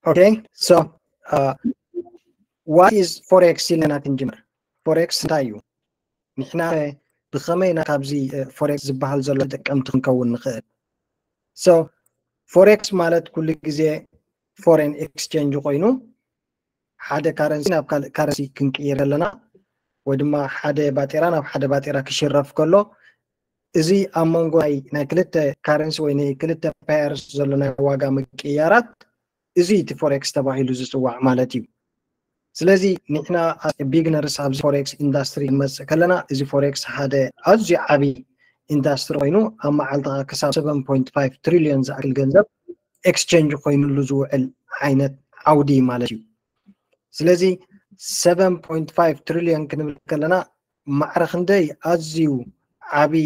Okay, so uh, what is forex ኢልና ክንጅምር። Forex እንታይ እዩ? ንሕና ብኸመይ ኢና ካብዚ ፎሬክስ ዝበሃል ዘሎ ተጠቀምቲ ክንከውን ንኽእል? So forex ማለት ኩሉ ግዜ foreign exchange ኮይኑ ሓደ currency ናብ ካልእ currency ክንቅይር ኣለና፣ ወይ ድማ ሓደ ባጤራ ናብ ሓደ ባጤራ ክሽረፍ ከሎ፣ እዚ ኣብ መንጎ ናይ ክልተ currency ወይ ናይ ክልተ pairs ዘሎ ናይ ዋጋ ምቅያራት፣ እዚ እቲ ፎሬክስ ተባሂሉ ዝፅዋዕ ማለት እዩ። ስለዚ ንሕና beginners ኣብዚ ፎሬክስ ኢንዳስትሪ ክንመፅእ ከለና፣ እዚ ፎሬክስ ሓደ ኣዝዩ ዓብዪ ኢንዳስትሪ ኮይኑ፣ ኣብ መዓልቲ ክሳብ seven point five trillion ዝኣክል ገንዘብ exchange ኮይኑሉ ዝውዕል ዓይነት ዓውዲ ማለት እዩ። ስለዚ seven point five trillion ክንብል ከለና፣ ማዕረ ክንደይ ኣዝዩ ዓብዪ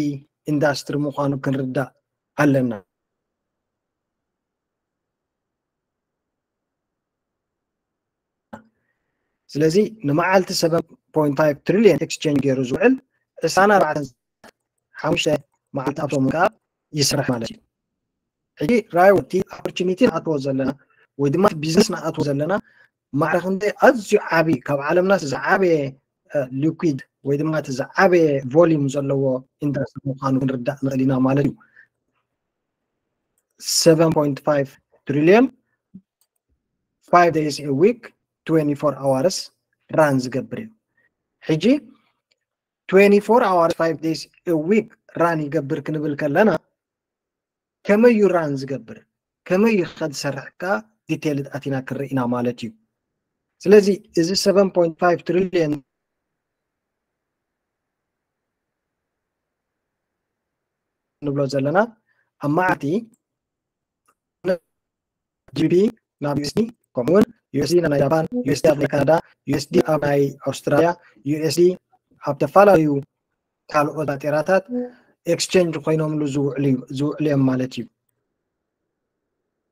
ኢንዳስትሪ ምዃኑ ክንርዳእ ኣለና። ስለዚ ንመዓልቲ seven point five trillion exchange ገይሩ ዝውዕል ዕስራን ኣርባዕተን ሓሙሽተ መዓልቲ ኣብ ሰሙን ከዓ ይስራሕ ማለት እዩ። ሕጂ ራይወቲ opportunity ንኣትዎ ዘለና ወይ ድማ ቢዝነስ ንኣትዎ ዘለና፣ ማዕረ ክንደይ ኣዝዩ ዓብዪ፣ ካብ ዓለምና ዝዓበየ ሊኩዊድ ወይ ድማ እቲ ዝዓበየ volume ዘለዎ ኢንዳስትሪ ምዃኑ ክንርዳእ ንኽእል ኢና ማለት እዩ። Seven point five trillion, five days a week, twenty-four hours run ዝገብር እዩ። ሕጂ twenty-four hours, five days a week run ይገብር ክንብል ከለና፣ ከመይ እዩ run ዝገብር፣ ከመይ እዩ ከ ዝሰርሕ፣ ካ detail ኣቲና ክንርኢ ኢና ማለት እዩ። ስለዚ እዚ seven point five trillion ንብሎ ዘለና፣ ኣብ መዓልቲ ጂ ቢ ቢ ናብ ዩ ኤስ ዲ፣ ከምኡ እውን ዩ ኤስ ዲ ናብ ናይ ጃፓን፣ ዩ ኤስ ዲ ኣብ ናይ ካናዳ፣ ዩ ኤስ ዲ ኣብ ናይ ኣውስትራልያ፣ ዩ ኤስ ዲ ኣብ ዝተፈላለዩ ካልኦት ባጤራታት ኤክስቼንጅ ኮይኖምሉ ዝውዕሉ እዩ- ዝውዕሉ እዮም ማለት እዩ።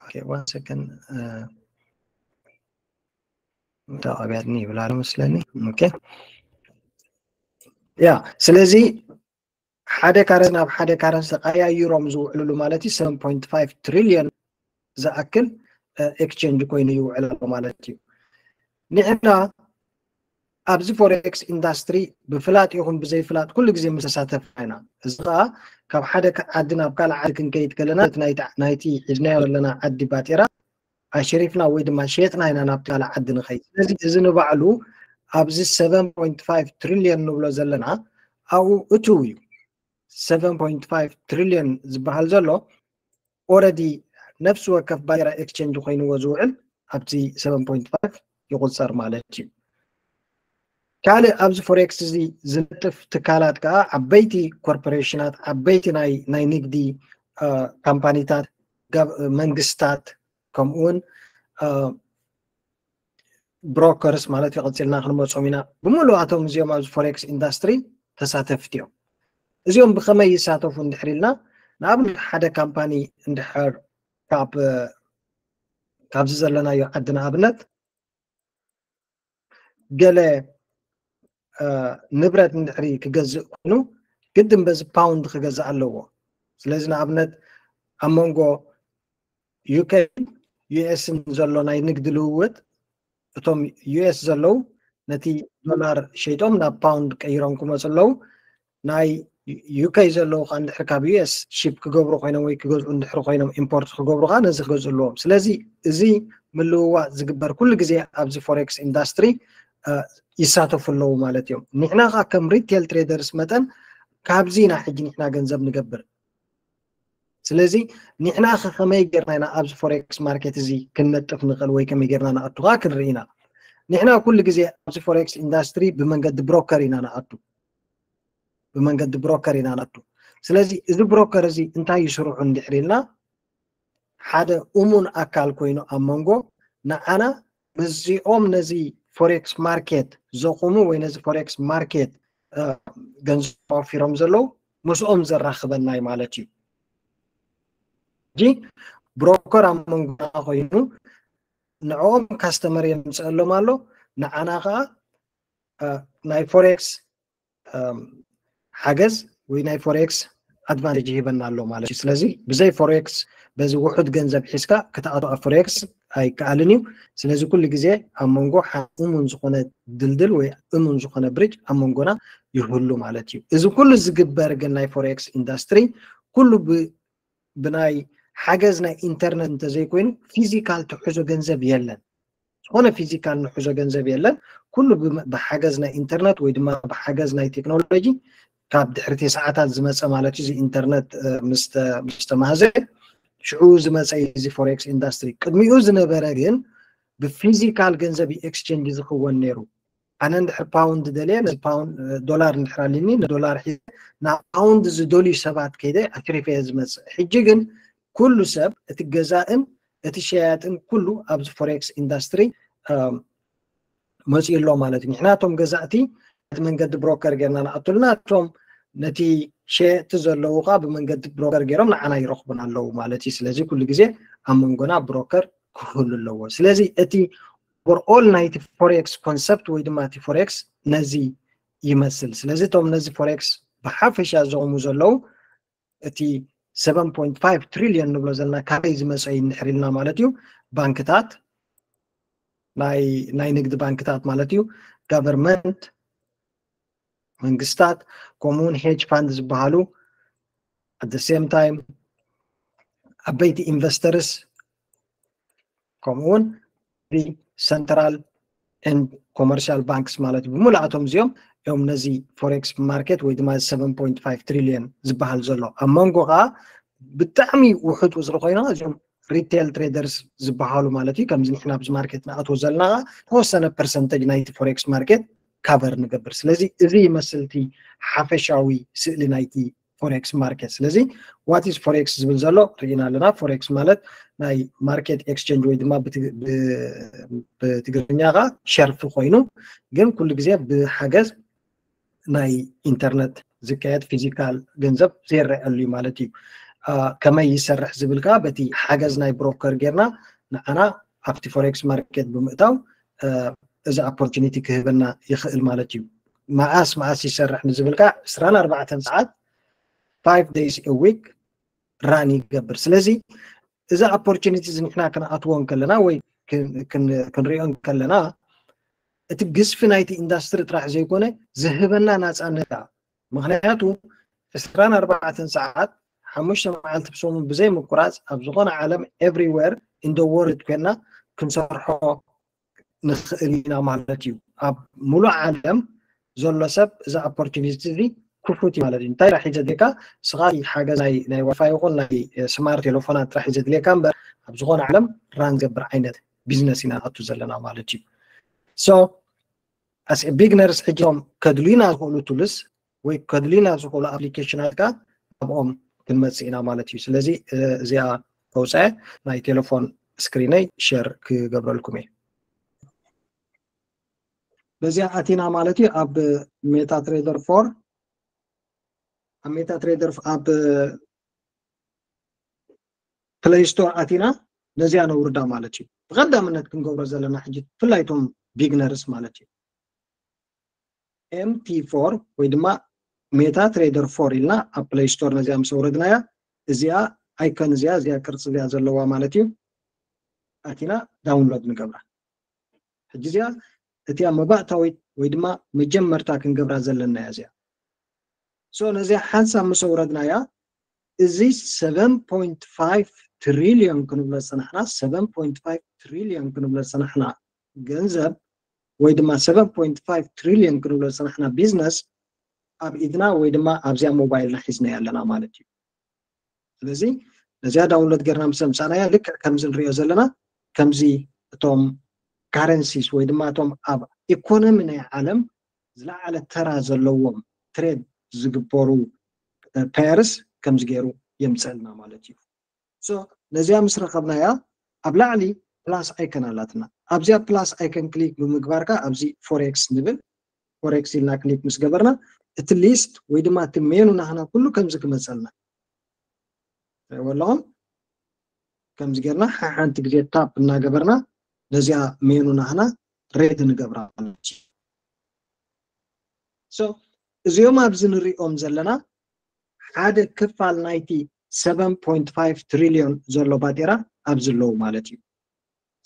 Okay, one second. ተቐቢያትኒ ይብላሉ መስለኒ። Okay. ያ ስለዚ ሓደ ካረንሲ ናብ ሓደ ካረንሲ ተቀያይሮም ዝውዕልሉ ማለት እዩ seven point five trillion ዝኣክል ኤክስቼንጅ ኮይኑ ይውዕል ኣሎ ማለት እዩ። ንሕና ኣብዚ ፎሬክስ ኢንዳስትሪ ብፍላጥ ይኹን ብዘይፍላጥ ኩሉ ግዜ ምስ ተሳተፍና ኢና። እዚ ከዓ ካብ ሓደ ዓዲ ናብ ካልእ ዓዲ ክንከይድ ከለና እቲ ናይቲ ናይቲ ሒዝናዮ ዘለና ዓዲ ባጤራ ኣሽሪፍና ወይ ድማ ሸጥና ኢና ናብቲ ካልእ ዓዲ ንኸይድ። ስለዚ እዚ ንባዕሉ ኣብዚ seven point five trillion ንብሎ ዘለና ኣብኡ እትው እዩ። Seven point five trillion ዝበሃል ዘሎ already ነፍሲ ወከፍ ባጤራ ኤክስቼንጅ ኮይንዎ ዝውዕል ኣብቲ seven point five ይቁፀር ማለት እዩ። ካልእ ኣብዚ ፎሬክስ እዚ ዝነጥፍ ትካላት ከዓ ዓበይቲ ኮርፖሬሽናት፣ ዓበይቲ ናይ ናይ ንግዲ ካምፓኒታት፣ መንግስታት፣ ከምኡውን ብሮከርስ ማለት እዩ። ቀፂልና ክንመፆም ኢና። ብምሉኣቶም እዚኦም ኣብዚ ፎሬክስ ኢንዳስትሪ ተሳተፍቲ እዮም። እዚኦም ብከመይ ይሳተፉ እንድሕር ኢልና፣ ንኣብነት ሓደ ካምፓኒ እንድሕር ካብ ካብዚ ዘለናዮ ዓዲ ንኣብነት ገለ ንብረት እንድሕሪ ክገዝእ ኮይኑ ግድን በዚ ፓውንድ ክገዝእ ኣለዎ። ስለዚ ንኣብነት ኣብ መንጎ ዩ ኬ ን ዩ ኤስ ን ዘሎ ናይ ንግዲ ልውውጥ እቶም ዩ ኤስ ዘለዉ ነቲ ዶላር ሸይጦም ናብ ፓውንድ ቀይሮም ክመፁ ኣለዉ። ናይ ዩ ኬ ዘለዉ ከዓ እንድሕር ካብ ዩ ኤስ ሺፕ ክገብሩ ኮይኖም ወይ ክገዝኡ እንድሕር ኮይኖም ኢምፖርት ክገብሩ ከዓ ነዚ ክገዝኡ ኣለዎም። ስለዚ እዚ ምልውዋጥ ዝግበር ኩሉ ግዜ ኣብዚ ፎሬክስ ኢንዳስትሪ ይሳተፉ ኣለዉ ማለት እዮም። ንሕና ከዓ ከም ሪቴል ትሬደርስ መጠን ካብዚ ኢና ሕጂ ንሕና ገንዘብ ንገብር። ስለዚ ንሕና ከ ከመይ ጌርና ኢና ኣብዚ ፎሬክስ ማርኬት እዚ ክንነጥፍ ንኽእል ወይ ከመይ ጌርና ንኣቱ ከዓ ክንርኢ ኢና። ንሕና ኩሉ ግዜ ኣብዚ ፎሬክስ ኢንዳስትሪ ብመንገዲ ብሮከር ኢና ንኣቱ። ብመንገዲ ብሮከር ኢና ንኣቱ። ስለዚ እዚ ብሮከር እዚ እንታይ እዩ ስርሑ እንድሕር ኢልና ሓደ እሙን ኣካል ኮይኑ ኣብ መንጎ ንዓና ምስዚኦም ነዚ ፎሬክስ ማርኬት ዘቑሙ ወይ ነዚ ፎሬክስ ማርኬት ገንዘብ ኣወፊሮም ዘለዉ ምስኦም ዘራኽበና እዩ ማለት እዩ። ሕጂ ብሮከር ኣብ መንጎና ኮይኑ ንዕኦም ካስተመር የምፅአሎም ኣሎ፣ ንዓና ከዓ ናይ ፎሬክስ ሓገዝ ወይ ናይ ፎሬክስ ኣድቫንቴጅ ይህበና ኣሎ ማለት እዩ። ስለዚ ብዘይ ፎሬክስ በዚ ውሑድ ገንዘብ ሒዝካ ክትኣቱ ኣብ ፎሬክስ ኣይከኣልን እዩ። ስለዚ ኩሉ ግዜ ኣብ መንጎ እሙን ዝኾነ ድልድል ወይ እሙን ዝኾነ ብሪጅ ኣብ መንጎና ይህሉ ማለት እዩ። እዚ ኩሉ ዝግበር ግን ናይ ፎሬክስ ኢንዳስትሪ ኩሉ ብናይ ሓገዝ ናይ ኢንተርነት እንተዘይኮይኑ ፊዚካል ትሕዞ ገንዘብ የለን። ዝኾነ ፊዚካል ንሕዞ ገንዘብ የለን። ኩሉ ብሓገዝ ናይ ኢንተርነት ወይ ድማ ብሓገዝ ናይ ቴክኖሎጂ ካብ ድሕሪ ተስዓታት ዝመፀ ማለት እዩ። እዚ ኢንተርነት ምስ ተማህዘ ሽዑ ዝመፀ እዚ ፎሬክስ ኢንዳስትሪ። ቅድሚኡ ዝነበረ ግን ብፊዚካል ገንዘብ ኤክስቼንጅ ዝኽወን ነይሩ። ኣነ እንድሕር ፓውንድ ደልየ ነዚ ፓውንድ ዶላር እንድሕር ኣሊኒ ንዶላር ሒዘ ናብ ፓውንድ ዝደልዩ ሰባት ከይደ ኣትሪፈ እየ ዝመፅእ። ሕጂ ግን ኩሉ ሰብ እቲ ገዛእን እቲ ሸያጥን ኩሉ ኣብዚ ፎሬክስ ኢንዳስትሪ መፂኡ ኣሎ ማለት እዩ። ንሕና እቶም ገዛእቲ እቲ መንገዲ ብሮከር ጌርና ንኣቱልና እቶም ነቲ ሸየጥቲ ዘለዉ ከዓ ብመንገዲ ብሮከር ገይሮም ንዓና ይረኽቡን ኣለዉ ማለት እዩ። ስለዚ ኩሉ ግዜ ኣብ መንጎና ብሮከር ክህሉ ኣለዎ። ስለዚ እቲ ኦቨርኦል ናይቲ ፎሬክስ ኮንሰፕት ወይ ድማ እቲ ፎሬክስ ነዚ ይመስል። ስለዚ እቶም ነዚ ፎሬክስ ብሓፈሻ ዘቑሙ ዘለዉ እቲ seven point five ትሪልዮን ንብሎ ዘለና ካበይ ዝመፀ እዩ እንድሕር ኢልና ማለት እዩ። ባንክታት ናይ ናይ ንግዲ ባንክታት ማለት እዩ፣ ጋቨርንመንት መንግስታት፣ ከምኡውን ሄጅ ፋንድ ዝበሃሉ፣ at the same time ዓበይቲ ኢንቨስተርስ፣ ከምኡውን ሰንትራል ኤንድ ኮመርሻል ባንክስ ማለት እዩ። ብምልኣቶም እዚኦም እዮም ነዚ ፎሬክስ ማርኬት ወይ ድማ seven point five ትሪልዮን ዝበሃል ዘሎ። ኣብ መንጎ ከዓ ብጣዕሚ ውሑድ ቁፅሪ ኮይና እዚኦም ሪቴል ትሬደርስ ዝበሃሉ ማለት እዩ። ከምዚ ንሕና ኣብዚ ማርኬት ንኣትዎ ዘለና ተወሰነ ፐርሰንተጅ ናይቲ ፎሬክስ ማርኬት ካቨር ንገብር። ስለዚ እዚ ይመስል እቲ ሓፈሻዊ ስእሊ ናይቲ ፎሬክስ ማርኬት። ስለዚ what is ፎሬክስ ዝብል ዘሎ ርኢና ኣለና። ፎሬክስ ማለት ናይ ማርኬት ኤክስቼንጅ ወይ ድማ ብትግርኛ ከዓ ሸርፊ ኮይኑ ግን ኩሉ ግዜ ብሓገዝ ናይ ኢንተርነት ዝካየድ ፊዚካል ገንዘብ ዘይረኣየሉ እዩ ማለት እዩ። ከመይ ይሰርሕ ዝብል ከዓ በቲ ሓገዝ ናይ ብሮከር ጌርና ንዓና ኣብቲ ፎሬክስ ማርኬት ብምእታው እዚ ኦፖርቹኒቲ ክህበና ይኽእል ማለት እዩ። መዓስ መዓስ ይሰርሕ ንዝብል ከዓ ዕስራን ኣርባዕተን ሰዓት five days a week ራን ይገብር። ስለዚ እዚ ኦፖርቹኒቲ እዚ ንሕና ክንኣትዎ እንከለና ወይ ክንሪኦ እንከለና እቲ ግዝፊ ናይቲ ኢንዳስትሪ ጥራሕ ዘይኮነ ዝህበና ናፃነት። ምክንያቱ ዕስራን ኣርባዕተን ሰዓት ሓሙሽተ መዓልቲ ብሰሙን ብዘይ ምቁራፅ ኣብ ዝኾነ ዓለም everywhere in the world ኮይና ክንሰርሖ ንኽእል ኢና ማለት እዩ። ኣብ ሙሉእ ዓለም ዘሎ ሰብ እዚ ኦፖርቹኒቲ እዚ ክፉት እዩ ማለት እዩ። እንታይ ጥራሕ እዩ ዘድልየካ? ንስኻ ሓገዝ ናይ ዋይፋይ ይኹን ናይ ስማርት ቴሌፎናት ጥራሕ እዩ ዘድልየካ እምበር ኣብ ዝኾነ ዓለም ራን ዝገብር ዓይነት ቢዝነስ ኢና ንኣቱ ዘለና ማለት እዩ። So as a beginners ሕጂ እቶም ከድልዩና ዝኽእሉ ቱልስ ወይ ከድልዩና ዝኽእሉ ኣፕሊኬሽናት ከዓ ኣብኦም ክንመፅእ ኢና ማለት እዩ። ስለዚ እዚኣ ተውፀአ ናይ ቴሌፎን ስክሪነይ ሸር ክገብረልኩም እየ። በዚኣ ኣቲና ማለት እዩ ኣብ ሜታ ትሬደር ፎር ኣብ ሜታ ትሬደር ኣብ ፕሌይ ስቶር ኣቲና ነዚኣ ነውርዳ ማለት እዩ። ብቐዳምነት ክንገብሮ ዘለና ሕጂ ብፍላይ እቶም ቢግነርስ ማለት እዩ። ኤምቲ ፎር ወይ ድማ ሜታ ትሬደር ፎር ኢልና ኣብ ፕሌይ ስቶር ነዚኣ ምስ ኣውረድናያ እዚኣ ኣይከን እዚኣ እዚኣ ቅርፂ እዚኣ ዘለዋ ማለት እዩ ኣቲና ዳውንሎድ ንገብራ። ሕጂ እዚኣ እቲኣ መባእታዊት ወይ ድማ መጀመርታ ክንገብራ ዘለና እያ እዚኣ። So ነዚኣ ሓንሳብ ምስ ኣውረድናያ እዚ seven point five ትሪልዮን ክንብሎ ዝፀናሕና seven point five ትሪልዮን ክንብሎ ዝፀናሕና ገንዘብ ወይ ድማ seven point five ትሪልዮን ክንብሎ ዝፀናሕና ቢዝነስ ኣብ ኢድና ወይ ድማ ኣብዚኣ ሞባይልና ሒዝናያ ኣለና ማለት እዩ። ስለዚ ነዚኣ ዳውንሎድ ጌርና ምስ ኣምፃእናያ ልክዕ ከምዚ ንሪኦ ዘለና ከምዚ እቶም ካረንሲስ ወይ ድማ እቶም ኣብ ኢኮኖሚ ናይ ዓለም ዝለዓለ ተራ ዘለዎም ትሬድ ዝግበሩ ፔርስ ከምዚ ገይሩ የምፀልና ማለት እዩ። So ነዚኣ ምስ ረኸብናያ ኣብ ላዕሊ ፕላስ ኣይከን ኣላትና። ኣብዚኣ ፕላስ ኣይከን ክሊክ ብምግባርካ ኣብዚ ፎሬክስ ንብል ፎሬክስ ኢልና ክሊክ ምስ ገበርና እቲ ሊስት ወይ ድማ እቲ ሜኑ ናህና ኩሉ ከምዚ ክመፀልና ኣለኹም። ከምዚ ጌርና ሓንቲ ግዜ ታፕ እናገበርና ነዚኣ ሜኑ ናህና ሬድ ንገብራ ማለት እዩ። So እዚኦም ኣብዚ ንሪኦም ዘለና ሓደ ክፋል ናይቲ seven point five ትሪልዮን ዘሎ ባጤራ ኣብዚ ኣለዉ ማለት እዩ።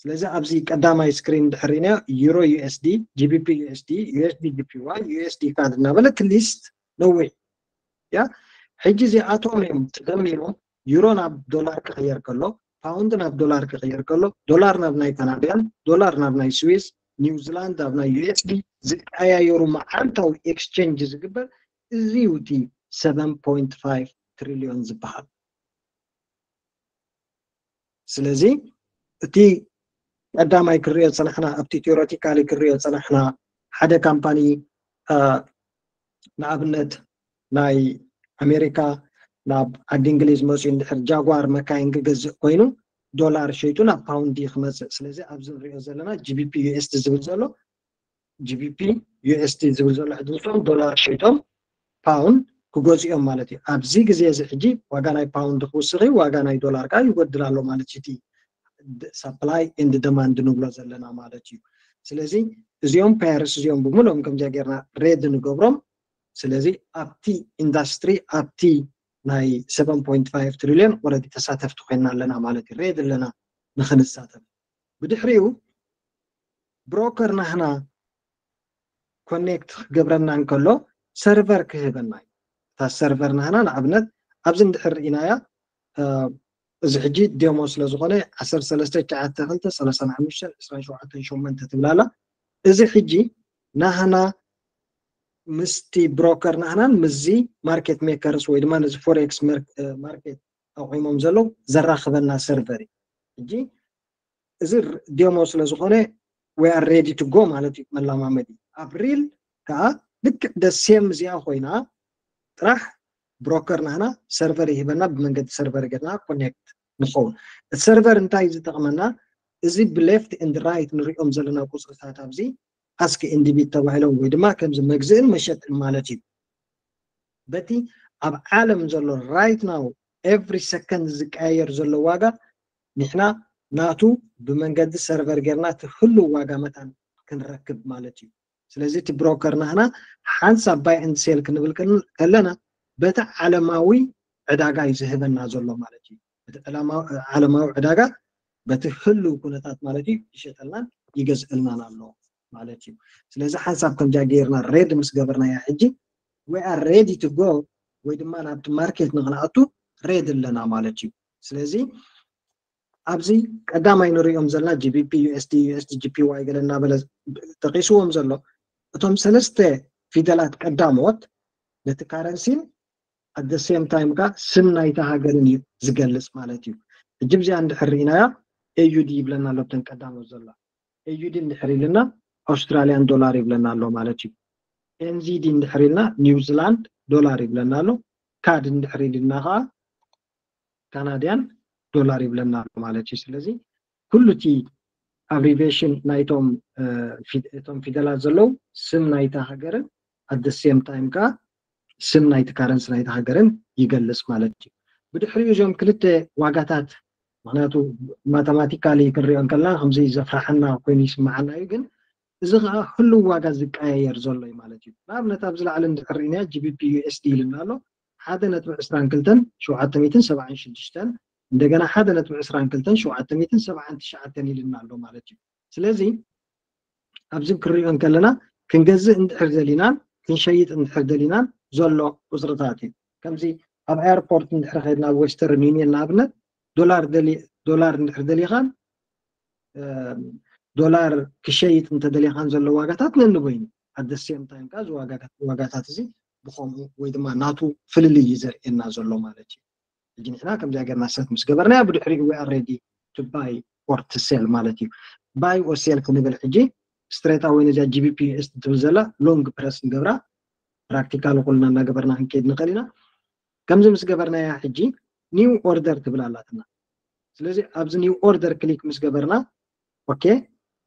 ስለዚ ኣብዚ ቀዳማይ ስክሪን ድሕሪና ዩሮ ዩኤስዲ፣ ጂቢፒ ዩኤስዲ፣ ዩኤስዲ ጂፒዋይ፣ ዩኤስዲ ካድ እናበለ እቲ ሊስት ነዊሕ። ያ ሕጂ እዚኣቶም እዮም ተደሚሮም ዩሮ ናብ ዶላር ክቕየር ከሎ፣ ፓውንድ ናብ ዶላር ክቕየር ከሎ፣ ዶላር ናብ ናይ ካናድያን፣ ዶላር ናብ ናይ ስዊስ፣ ኒውዚላንድ ናብ ናይ ዩኤስዲ ዝቀያየሩ መዓልታዊ ኤክስቼንጅ ዝግበር እዚ እዩ እቲ seven point five ትሪሊዮን ዝበሃል። ስለዚ እቲ ቀዳማይ ክሪኦ ዝፀናሕና ኣብቲ ቴዎሬቲካሊ ክሪኦ ዝፀናሕና ሓደ ካምፓኒ ንኣብነት ናይ ኣሜሪካ ናብ ዓዲ እንግሊዝ መፅኡ እንድሕር ጃጓር መካይን ክገዝእ ኮይኑ ዶላር ሸይጡ ናብ ፓውንድ ክመፅእ። ስለዚ ኣብዚ ንሪኦ ዘለና ጂቢፒ ዩኤስዲ ዝብል ዘሎ ጂቢፒ ዩኤስዲ ዝብል ዘሎ ሕጂ ንሶም ዶላር ሸይጦም ፓውንድ ክገዝኡ እዮም ማለት እዩ። ኣብዚ ግዜ እዚ ሕጂ ዋጋ ናይ ፓውንድ ክውስኽ እዩ፣ ዋጋ ናይ ዶላር ከዓ ይጎድል ኣሎ ማለት እዩ። እቲ ሰፕላይ ኤንድ ደማንድ ንብሎ ዘለና ማለት እዩ። ስለዚ እዚኦም ፓየርስ እዚኦም ብምሎም ከምዚኣ ጌርና ሬድ ንገብሮም። ስለዚ ኣብቲ ኢንዳስትሪ ኣብቲ ናይ seven point five ትሪሊዮን ኦረዲ ተሳተፍቲ ኮይና ኣለና ማለት እዩ። ሬድ ኣለና ንክንሳተፍ። ብድሕሪኡ ብሮከር ናህና ኮኔክት ክገብረና እንከሎ ሰርቨር ክህበና እዩ። እታ ሰርቨር ናህና ንኣብነት ኣብዚ እንድሕር ርኢናያ እዚ ሕጂ ዴሞ ስለ ዝኾነ ዓሰርተ ሰለስተ ትሽዓተ ክልተ ሰላሳ ሓሙሽተ ዕስራን ሸውዓተን ሸሞንተ ትብላላ። እዚ ሕጂ ናህና ምስቲ ብሮከር ናህናን ምስዚ ማርኬት ሜከርስ ወይ ድማ ነዚ ፎሬክስ ማርኬት ኣቑሞም ዘለዉ ዘራኽበና ሰርቨር እዩ። ሕጂ እዚ ዴሞ ስለ ዝኾነ we are ready to go ማለት እዩ። መለማመዲ ኣብ ሪል ከዓ ልክዕ the same እዚኣ ኮይና ጥራሕ ብሮከር ናህና ሰርቨር ይህበና፣ ብመንገዲ ሰርቨር ጌርና ኮኔክት ንኸውን። እቲ ሰርቨር እንታይ ዝጠቕመና? እዚ ብሌፍት ኤንድ ራይት ንሪኦም ዘለና ቁፅርታት ኣብዚ ኣስክ ኤንድ ቢድ ተባሂሎም ወይ ድማ ከምዚ መግዝእን መሸጥን ማለት እዩ። በቲ ኣብ ዓለም ዘሎ right now every second ዝቀያየር ዘሎ ዋጋ ንሕና ናቱ ብመንገዲ ሰርቨር ጌርና እቲ ህሉው ዋጋ መታን ክንረክብ ማለት እዩ። ስለዚ እቲ ብሮከር ናህና ሓንሳብ ባይ ኤንድ ሴል ክንብል ከለና በቲ ዓለማዊ ዕዳጋ እዩ ዝህበና ዘሎ ማለት እዩ። በቲ ዓለማዊ ዕዳጋ በቲ ህሉው ኩነታት ማለት እዩ ይሸጠልናን ይገዝእልናን ኣሎ ማለት እዩ። ስለዚ ሓንሳብ ከምዚኣ ገይርና ሬድ ምስ ገበርናያ ሕጂ we are ready to go ወይ ድማ ናብቲ ማርኬት ንክንኣቱ ሬድ ኣለና ማለት እዩ። ስለዚ ኣብዚ ቀዳማይ ንሪኦም ዘለና ጂቢፒ፣ ዩኤስዲ፣ ዩኤስዲ ጂፒዋይ ገለ እናበለ ጠቂስዎም ዘሎ እቶም ሰለስተ ፊደላት ቀዳሞት ነቲ ካረንሲን at the same time ካ ስም ናይታ ሃገርን እዩ ዝገልፅ ማለት እዩ። ሕጂ ብዚኣ እንድሕር ርኢናያ ኤዩዲ ይብለና ኣሎ ብተን ቀዳሞት ዘሎ ኤዩዲ እንድሕር ኢልና ኣውስትራሊያን ዶላር ይብለና ኣሎ ማለት እዩ። ኤንዚዲ እንድሕር ኢልና ኒውዚላንድ ዶላር ይብለና ኣሎ። ካድ እንድሕር ኢልና ከዓ ካናድያን ዶላር ይብለና ኣሎ ማለት እዩ። ስለዚ ኩሉ እቲ ኣብሪቬሽን ናይቶም እቶም ፊደላት ዘለዉ ስም ናይታ ሃገርን at the same time ከዓ ስም ናይቲ ካረንሲ ናይታ ሃገርን ይገልፅ ማለት እዩ። ብድሕሪኡ እዞም ክልተ ዋጋታት ምክንያቱ ማተማቲካሊ ክንሪኦ እንከለና ከምዚ ዘፍራሓና ኮይኑ ይስምዓና እዩ፣ ግን እዚ ከዓ ህሉው ዋጋ ዝቀያየር ዘሎ እዩ ማለት እዩ። ንኣብነት ኣብዚ ላዕሊ እንድሕር ርኢናዮ ጂቢፒ ዩኤስዲ ኢልና ኣሎ ሓደ ነጥቢ ዕስራን ክልተን ሸውዓተ ሚእትን ሰብዓን ሽዱሽተን እንደገና ሓደ ነጥቢ ዕስራን ክልተን ሸውዓተ ሚእትን ሰብዓን ትሽዓተን ኢልና ኣሎ ማለት እዩ። ስለዚ ኣብዚ ክንሪኦ እንከለና ክንገዝእ እንድሕር ደሊናን ክንሸይጥ እንድሕር ደሊናን ዘሎ ቁፅርታት እዩ። ከምዚ ኣብ ኤርፖርት እንድሕር ከድና ኣብ ዌስተርን ዩኒየን ንኣብነት ዶላር ደሊ ዶላር እንድሕር ደሊኻን ዶላር ክሸይጥ እንተደሊኻን ዘሎ ዋጋታት ነንበይኑ at the same time ከዓ እዚ ዋጋታት እዚ ብኸምኡ ወይ ድማ ናቱ ፍልልይ እዩ ዘርእየና ዘሎ ማለት እዩ። ሕጂ ንሕና ከምዚኣ ጌርና ሰት ምስ ገበርናያ ብድሕሪኡ we are ready to buy or to sell ማለት እዩ። ባይ ኦር ሴል ክንብል ሕጂ ስትሬት ኣወይ ነዚኣ ጂቢፒ ዩኤስዲ ትብል ዘላ ሎንግ ፕረስ ንገብራ ፕራክቲካል ኩልና እናገበርና ክንከይድ ንኽእል ኢና። ከምዚ ምስ ገበርናያ ሕጂ ኒው ኦርደር ትብል ኣላትና። ስለዚ ኣብዚ ኒው ኦርደር ክሊክ ምስ ገበርና ኦኬ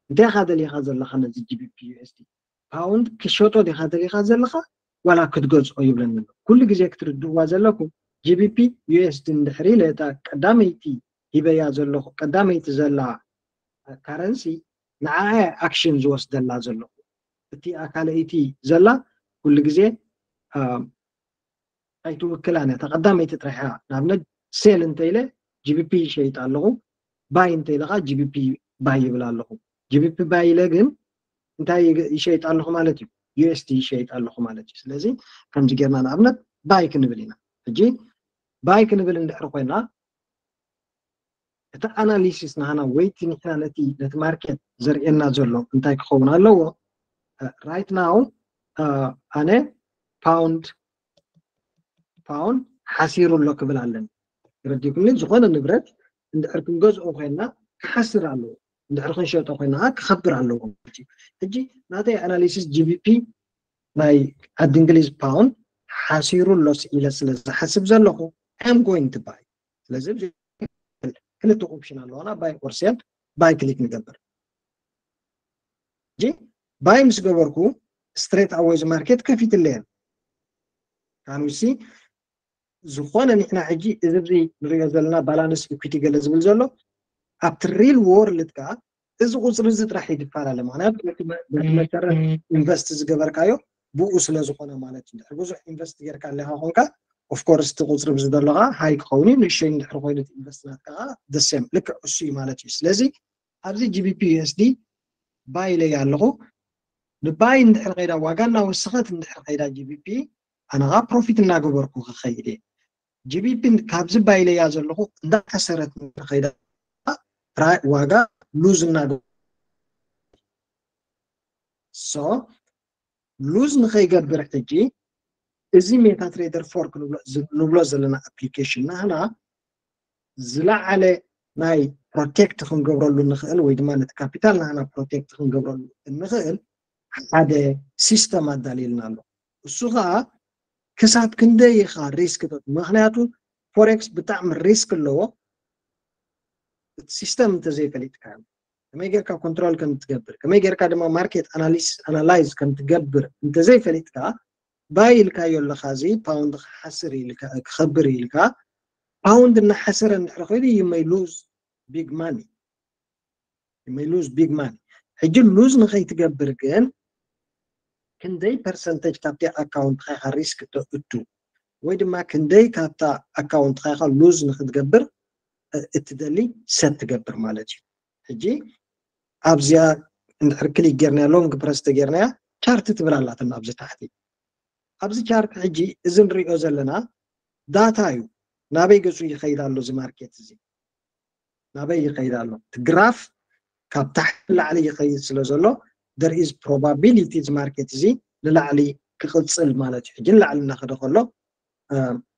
እንታይ ኢኻ ደሊኻ ዘለኻ ነዚ ጂቢፒ ዩኤስዲ ፓውንድ ክሸጦ ዲኻ ደሊኻ ዘለኻ ዋላ ክትገዝኦ ይብለኒ ኣሎ። ኩሉ ግዜ ክትርድእዋ ዘለኩም ጂቢፒ ዩኤስዲ እንድሕር ኢለ እታ ቀዳመይቲ ሂበያ ዘለኹ ቀዳመይቲ ዘላ ካረንሲ ንዓኣ ኣክሽን ዝወስደላ ዘለኹ እቲ ኣካለይቲ ዘላ ኩሉ ግዜ ኣይትውክላን እያ። ተቐዳመይቲ ጥራሕ እያ። ንኣብነት ሴል እንተኢለ ጂቢፒ ይሸይጥ ኣለኹ፣ ባይ እንተኢለ ከዓ ጂቢፒ ባይ ይብል ኣለኹ። GBP ባይ ኢለ ግን እንታይ ይሸይጥ ኣለኹ ማለት እዩ? USD ይሸይጥ ኣለኹ ማለት እዩ። ስለዚ ከምዚ ጌርና ንኣብነት ባይ ክንብል ኢና። ሕጂ ባይ ክንብል እንድሕር ኮይና እቲ ኣናሊሲስ ናህና ወይቲ ንሕና ነቲ ነቲ ማርኬት ዘርእየና ዘሎ እንታይ ክኸውን ኣለዎ? Right now ኣነ ፓውንድ ፓውንድ ሓሲሩ ኣሎ ክብል ኣለኒ። ረዲኩኒ ዝኾነ ንብረት እንድሕር ክንገዝኦ ኮይና ክሓስር ኣለዎ፣ እንድሕር ክንሸጦ ኮይና ክኸብር ኣለዎ። ሕጂ ናተይ ኣናሊሲስ GBP ናይ ዓዲ እንግሊዝ ፓውንድ ሓሲሩ ኣሎ ኢለ ስለ ዝሓስብ ዘለኹ I'm going to buy። ስለዚ ክልተ ኦፕሽን ኣለዋና፣ buy or sell። Buy ክሊክ ንገብር። ሕጂ ባይ ምስ ገበርኩ ስትሬት ኣወይ እዚ ማርኬት ከፊትለየን ካንሲ ዝኾነ ንሕና ሕጂ እዚ ንሪኦ ዘለና ባላንስ ኢኩዊቲ ገለ ዝብል ዘሎ ኣብቲ ሪል ወርልድ ከዓ እዚ ቁፅሪ እዚ ጥራሕ ይፈላለ። ምክንያቱ በቲ መሰረት ኢንቨስት ዝገበርካዮ ብኡ ስለ ዝኾነ ማለት እዩ። ብዙሕ ኢንቨስት ጌርካ ኣለካ ኮንካ ኦፍኮርስ እቲ ቁፅሪ ብዚ ዘለካ ሃይ ክኸውን እዩ፣ ንእሽተይ እንድሕር ኮይኑ ኢንቨስት ናትካ ከዓ ደሴም ልክዕ እሱ እዩ ማለት እዩ። ስለዚ ኣብዚ GBP USD ባይ ኢለያ ኣለኹ። ንባይ እንድሕር ከይዳ ዋጋ እናወሰኸት እንድሕር ከይዳ GBP ኣነ ከዓ ፕሮፊት እናገበርኩ ክኸይድ እየ። GBP ካብዚ ባይ ኢለያ ዘለኹ እንዳሓሰረት እንድሕር ከይዳ ዋጋ ሉዝ እናገበርኩ so ሉዝ ንኸይገብር ሕጂ እዚ ሜታ ትሬደር ፎር ንብሎ ዘለና ኣፕሊኬሽን ናህና ዝለዓለ ናይ ፕሮቴክት ክንገብረሉ ንኽእል ወይ ድማ ነቲ ካፒታል ናህና ፕሮቴክት ክንገብረሉ እንኽእል ሓደ ሲስተም ኣዳልየልና ኣሎ። እሱ ከዓ ክሳብ ክንደይ ኢኻ ሪስክ ምክንያቱ ፎሬክስ ብጣዕሚ ሪስክ ኣለዎ። እቲ ሲስተም እንተዘይፈሊጥካ ከመይ ጌርካ ኮንትሮል ከም ትገብር ከመይ ጌርካ ድማ ማርኬት ኣናሊስ ኣናላይዝ ከም ትገብር እንተዘይፈሊጥካ ባይ ኢልካዮ ኣለካ እዚ ፓውንድ ክሓስር ኢልካ ክኸብር ኢልካ ፓውንድ እናሓሰረ እንድሕር ከይዱ you may lose big money you may lose big money ሕጂ ሉዝ ንኸይትገብር ግን ክንደይ ፐርሰንተጅ ካብቲ ኣካውንትካ ኢካ ሪስክ ተእቱ ወይ ድማ ክንደይ ካብታ ኣካውንትካ ኢካ ሉዝ ንክትገብር እትደሊ ሰት ትገብር ማለት እዩ ሕጂ ኣብዚኣ እንድሕር ክሊክ ጌርናያ ሎንግ ፕረስ ተጌርናያ ቻርት ትብል ኣላትና ኣብዚ ታሕቲ ኣብዚ ቻርት ሕጂ እዚ ንሪኦ ዘለና ዳታ እዩ ናበይ ገፁ ይኸይድ ኣሎ እዚ ማርኬት እዚ ናበይ ይኸይድ ኣሎ እቲ ግራፍ ካብ ታሕቲ ላዕሊ ይኸይድ ስለ ዘሎ there is probability እዚ ማርኬት እዚ ንላዕሊ ክቕፅል ማለት እዩ ሕጂ ንላዕሊ እናኸደ ከሎ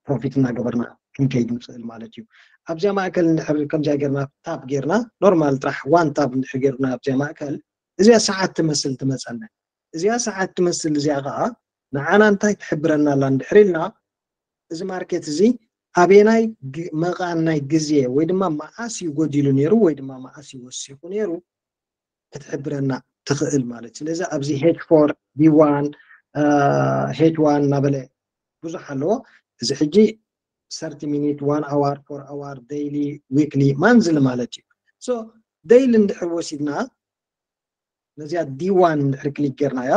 ፕሮፊት እናገበርና ክንከይድ ንኽእል ማለት እዩ ኣብዚኣ ማእከል እንድሕር ከምዚኣ ጌርና ታብ ጌርና ኖርማል ጥራሕ ዋን ታብ እንድሕር ጌርና ኣብዚኣ ማእከል እዚኣ ሰዓት ትመስል ትመፀና እዚኣ ሰዓት ትመስል እዚኣ ከዓ ንዓና እንታይ ትሕብረና ኣላ እንድሕር ኢልና እዚ ማርኬት እዚ ኣበየናይ መቓን ናይ ግዜ ወይ ድማ መዓስ እዩ ጎዲሉ ነይሩ ወይ ድማ መዓስ እዩ ወሲኹ ነይሩ ክትሕብረና ትኽእል ማለት ስለዚ ኣብዚ ሄች ፎር ዲ ዋን ሄች ዋን እናበለ ብዙሕ ኣለዎ እዚ ሕጂ ሰርቲ ሚኒት ዋን ኣዋር ፎር ኣዋር ደይሊ ዊክሊ ማንዝሊ ማለት እዩ so ደይሊ እንድሕር ወሲድና ነዚኣ ዲ ዋን እንድሕር ክሊክ ጌርናያ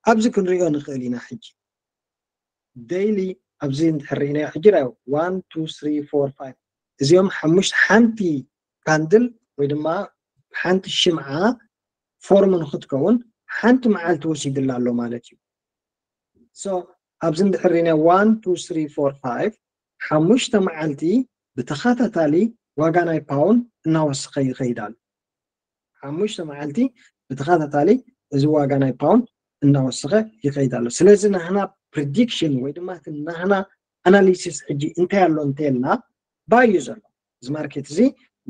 ኣብዚ ክንሪኦ ንኽእል ኢና ሕጂ ደይሊ ኣብዚ እንድሕር ርኢናዮ ሕጂ ራዮ ዋን ቱ ስሪ ፎር ፋይቭ እዚኦም ሓሙሽተ ሓንቲ ካንድል ወይ ድማ ሓንቲ ሽምዓ ፎርም ንክትከውን ሓንቲ መዓልቲ ወሲድላ ኣሎ ማለት እዩ so ኣብዚ እንድሕር ርኢናዮ ዋን ቱ ስሪ ፎር ፋይቭ ሓሙሽተ መዓልቲ ብተኸታታሊ ዋጋ ናይ ፓውንድ እናወሰኸ ይኸይድ ኣሎ ሓሙሽተ መዓልቲ ብተኸታታሊ እዚ ዋጋ ናይ ፓውንድ እናወሰኸ ይኸይድ ኣሎ ስለዚ ናህና ፕሪዲክሽን ወይ ድማ ናህና ኣናሊሲስ ሕጂ እንታይ ኣሎ እንተልና ባይ እዩ ዘሎ እዚ ማርኬት እዚ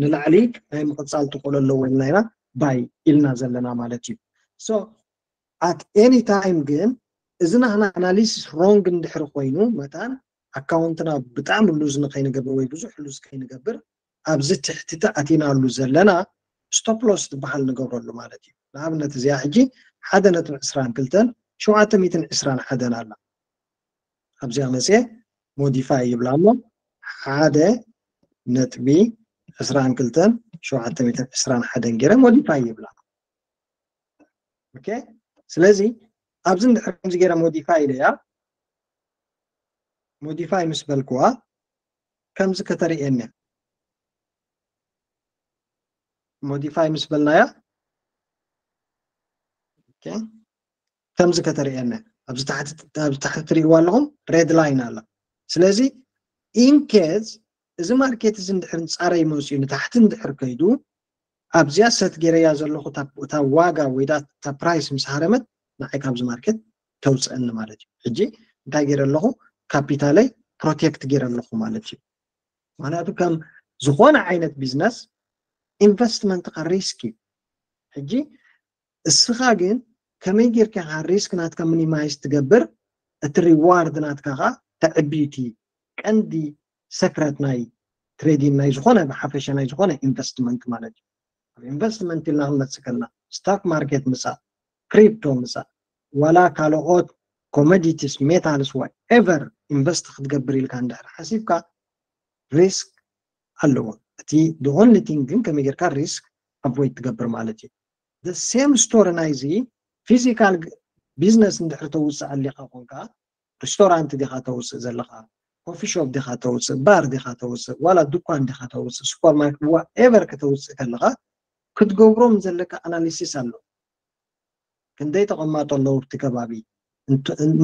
ንላዕሊ ናይ ምቕፃል ትኽእሎ ኣለዎ ኢልና ኢና ባይ ኢልና ዘለና ማለት እዩ so at any time ግን እዚ ናህና ኣናሊሲስ ሮንግ እንድሕር ኮይኑ መታን ኣካውንትና ብጣዕሚ ሉዝ ንከይንገብር ወይ ብዙሕ ሉዝ ከይንገብር ኣብዚ ትሕቲ ተኣቲናሉ ዘለና ስቶፕ ሎስ ትበሃል ንገብረሉ ማለት እዩ ንኣብነት እዚኣ ሕጂ ሓደ ነጥቢ ዕስራን ክልተን ሸውዓተ ሚእትን ዕስራን ሓደን ኣላ ኣብዚኣ መፅየ ሞዲፋይ ይብላ እሞ ሓደ ነጥቢ ዕስራን ክልተን ሸውዓተ ሚእትን ዕስራን ሓደን ገይረ ሞዲፋይ ይብላ ኦኬ ስለዚ ኣብዚ እንድሕር ከምዚ ገይረ ሞዲፋይ ኢለያ ሞዲፋይ ምስ በልክዋ ከምዚ ከተርእየኒ modify ምስ በልናያ ከምዚ ከተርእየና ኣብዚ ታሕቲ ትሪእዋ ኣለኹም red line ኣላ። ስለዚ in case እዚ market እዚ እንድሕር ፃረይ መፅኡ ንታሕቲ እንድሕር ከይዱ ኣብዚኣ set ገይረያ ዘለኹ እታ ዋጋ ወይ እታ price ምስ ሃረመት ንዓይ ካብዚ market ተውፅአኒ ማለት እዩ። ሕጂ እንታይ ገይረ ኣለኹ? ካፒታለይ protect ገይረ ኣለኹ ማለት እዩ። ምክንያቱ ከም ዝኾነ ዓይነት business investment ካ risk እዩ። ሕጂ እስኻ ግን ከመይ ጌርካ ኢኻ risk ናትካ minimize ትገብር፣ እቲ reward ናትካ ኸዓ ተዕብዩ። እቲ ቀንዲ secret ናይ trading ናይ ዝኾነ ብሓፈሻ ናይ ዝኾነ investment ማለት እዩ። ኣብ investment ኢልና ክንመፅእ ከለና stock market ምፃእ፣ crypto ምፃእ፣ ዋላ ካልኦት commodities፣ metals፣ whatever invest ክትገብር ኢልካ እንድሕር ሓሲብካ risk ኣለዎ። እቲ the only thing ግን ከመይ ጌርካ risk avoid ትገብር ማለት እዩ። The same story ናይዚ physical business እንድሕር ተውፅእ ኣሊኻ ኮንካ restaurant ዲኻ ተውፅእ ዘለኻ፣ coffee shop ዲኻ ተውፅእ፣ bar ዲኻ ተውፅእ፣ ዋላ ድኳን ዲኻ ተውፅእ፣ supermarket whatever ከተውፅእ ከለኻ ክትገብሮም ዘለካ analysis ኣሎ። ክንደይ ተቐማጦ ኣለዉ ኣብቲ ከባቢ፣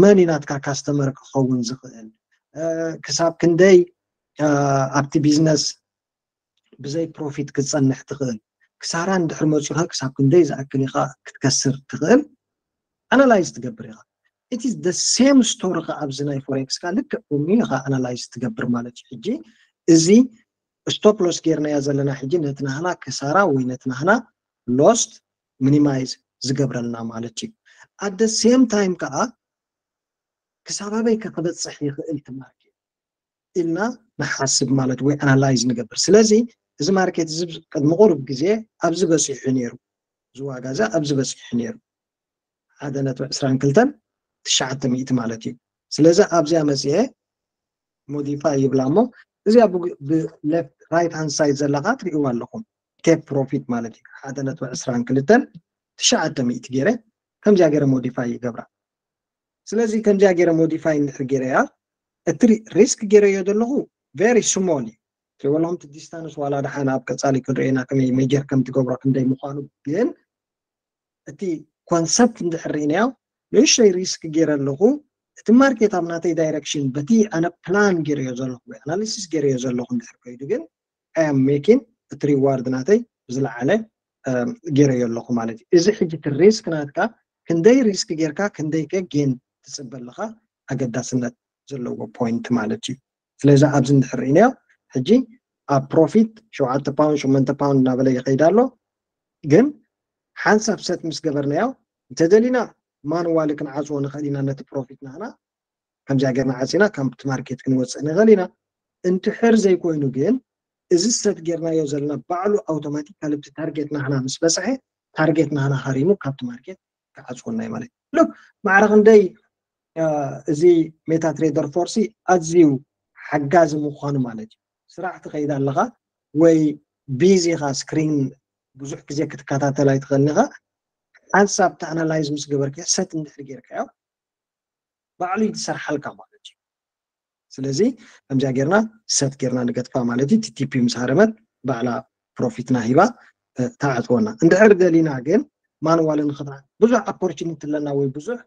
መን እዩ ናትካ customer ክኸውን ዝኽእል፣ ክሳብ ክንደይ ኣብቲ business ብዘይ profit ክትፀንሕ ትኽእል፣ ክሳራ እንድሕር መፂኻ ክሳብ ክንደይ ዝኣክል ኢኻ ክትከስር ትኽእል analyze ትገብር ኢኻ። It is the same story ኸዓ ኣብዚ ናይ forex ካ ልክዕ ከምኡ ኢኻ analyze ትገብር ማለት እዩ። ሕጂ እዚ stop loss ጌርናዮ ዘለና ሕጂ ነቲ ናህና ክሳራ ወይ ነቲ ናህና loss minimize ዝገብረልና ማለት እዩ። At the same time ከዓ ክሳብ ኣበይ ከ ክበፅሕ ይኽእል እቲ market ኢልና ንሓስብ ማለት ወይ analyze ንገብር። ስለዚ እዚ market እዚ ቅድሚ ቁሩብ ግዜ ኣብዚ በፂሑ ነይሩ፣ እዚ ዋጋ እዚ ኣብዚ በፂሑ ነይሩ ሓደ ነጥቢ ዕስራን ክልተን ትሽዓተ ሚእቲ ማለት እዩ። ስለዚ ኣብዚኣ መፅአ modify ይብላ እሞ እዚኣ ብ left right hand side ዘለካ ትሪእዋ ኣለኹም take profit ማለት እዩ። ሓደ ነጥቢ ዕስራን ክልተን ትሽዓተ ሚእቲ ገይረ ከምዚኣ ገይረ modify ይገብራ። ስለዚ ከምዚኣ ገይረ modify እንድሕር ገይረያ እቲ risk ገይረዮ ዘለኹ very small እዩ። ትሪእዎ ኣለኹም እቲ distance ዋላ ደሓን ኣብ ቀፃሊ ክንሪኦ ኢና ከመይ measure ከም ትገብሮ ክንደይ ምዃኑ፣ ግን እቲ concept እንድሕር ርኢናዮ ንእሽተይ risk ገይረ ኣለኹ። እቲ market ኣብ ናተይ direction በቲ ኣነ plan ገይረዮ ዘለኹ ወይ analysis ገይረዮ ዘለኹ እንድሕር ከይዱ ግን I am making እቲ reward ናተይ ብዝለዓለ ገይረዮ ኣለኹ ማለት እዩ። እዚ ሕጂ እቲ risk ናትካ ክንደይ risk ጌርካ ክንደይ ከ gain ትፅበ ኣለኻ ኣገዳስነት ዘለዎ point ማለት እዩ። ስለዚ ኣብዚ እንድሕር ርኢናዮ ሕጂ ኣብ profit ሸውዓተ pound ሸሞንተ pound እናበለ ይኸይድ ኣሎ። ግን ሓንሳብ set ምስ ገበርናዮ እንተደሊና manually ክንዓፅዎ ንኽእል ኢና ነቲ profit ናህና ከምዚኣ ጌርና ዓፂና ካብቲ market ክንወፅእ ንኽእል ኢና። እንድሕር ዘይኮይኑ ግን እዚ set ጌርናዮ ዘለና ባዕሉ automatically ኣብቲ target ናህና ምስ በፅሐ target ናህና ሃሪሙ ካብቲ market ክዓፅወና እዩ ማለት እዩ። Look ማዕረ ክንደይ እዚ MetaTrader four ሲ ኣዝዩ ሓጋዚ ምዃኑ ማለት እዩ። ስራሕ ትኸይድ ኣለኻ ወይ busy ኢኻ screen ብዙሕ ግዜ ክትከታተል ኣይትኽእልን ኢኻ። ሓንሳብ እቲ analyze ምስ ገበርካዮ set እንድሕር ጌርካዮ ባዕሉ እዩ ዝሰርሓልካ ማለት እዩ። ስለዚ ከምዚኣ ጌርና set ጌርና ንገጥፋ ማለት እዩ። እቲ TP ምስ ሃረመት ባዕላ profit ና ሂባ ትዓፅወና። እንድሕር ደሊና ግን manually ንኽትዓ ብዙሕ opportunity ኣለና ወይ ብዙሕ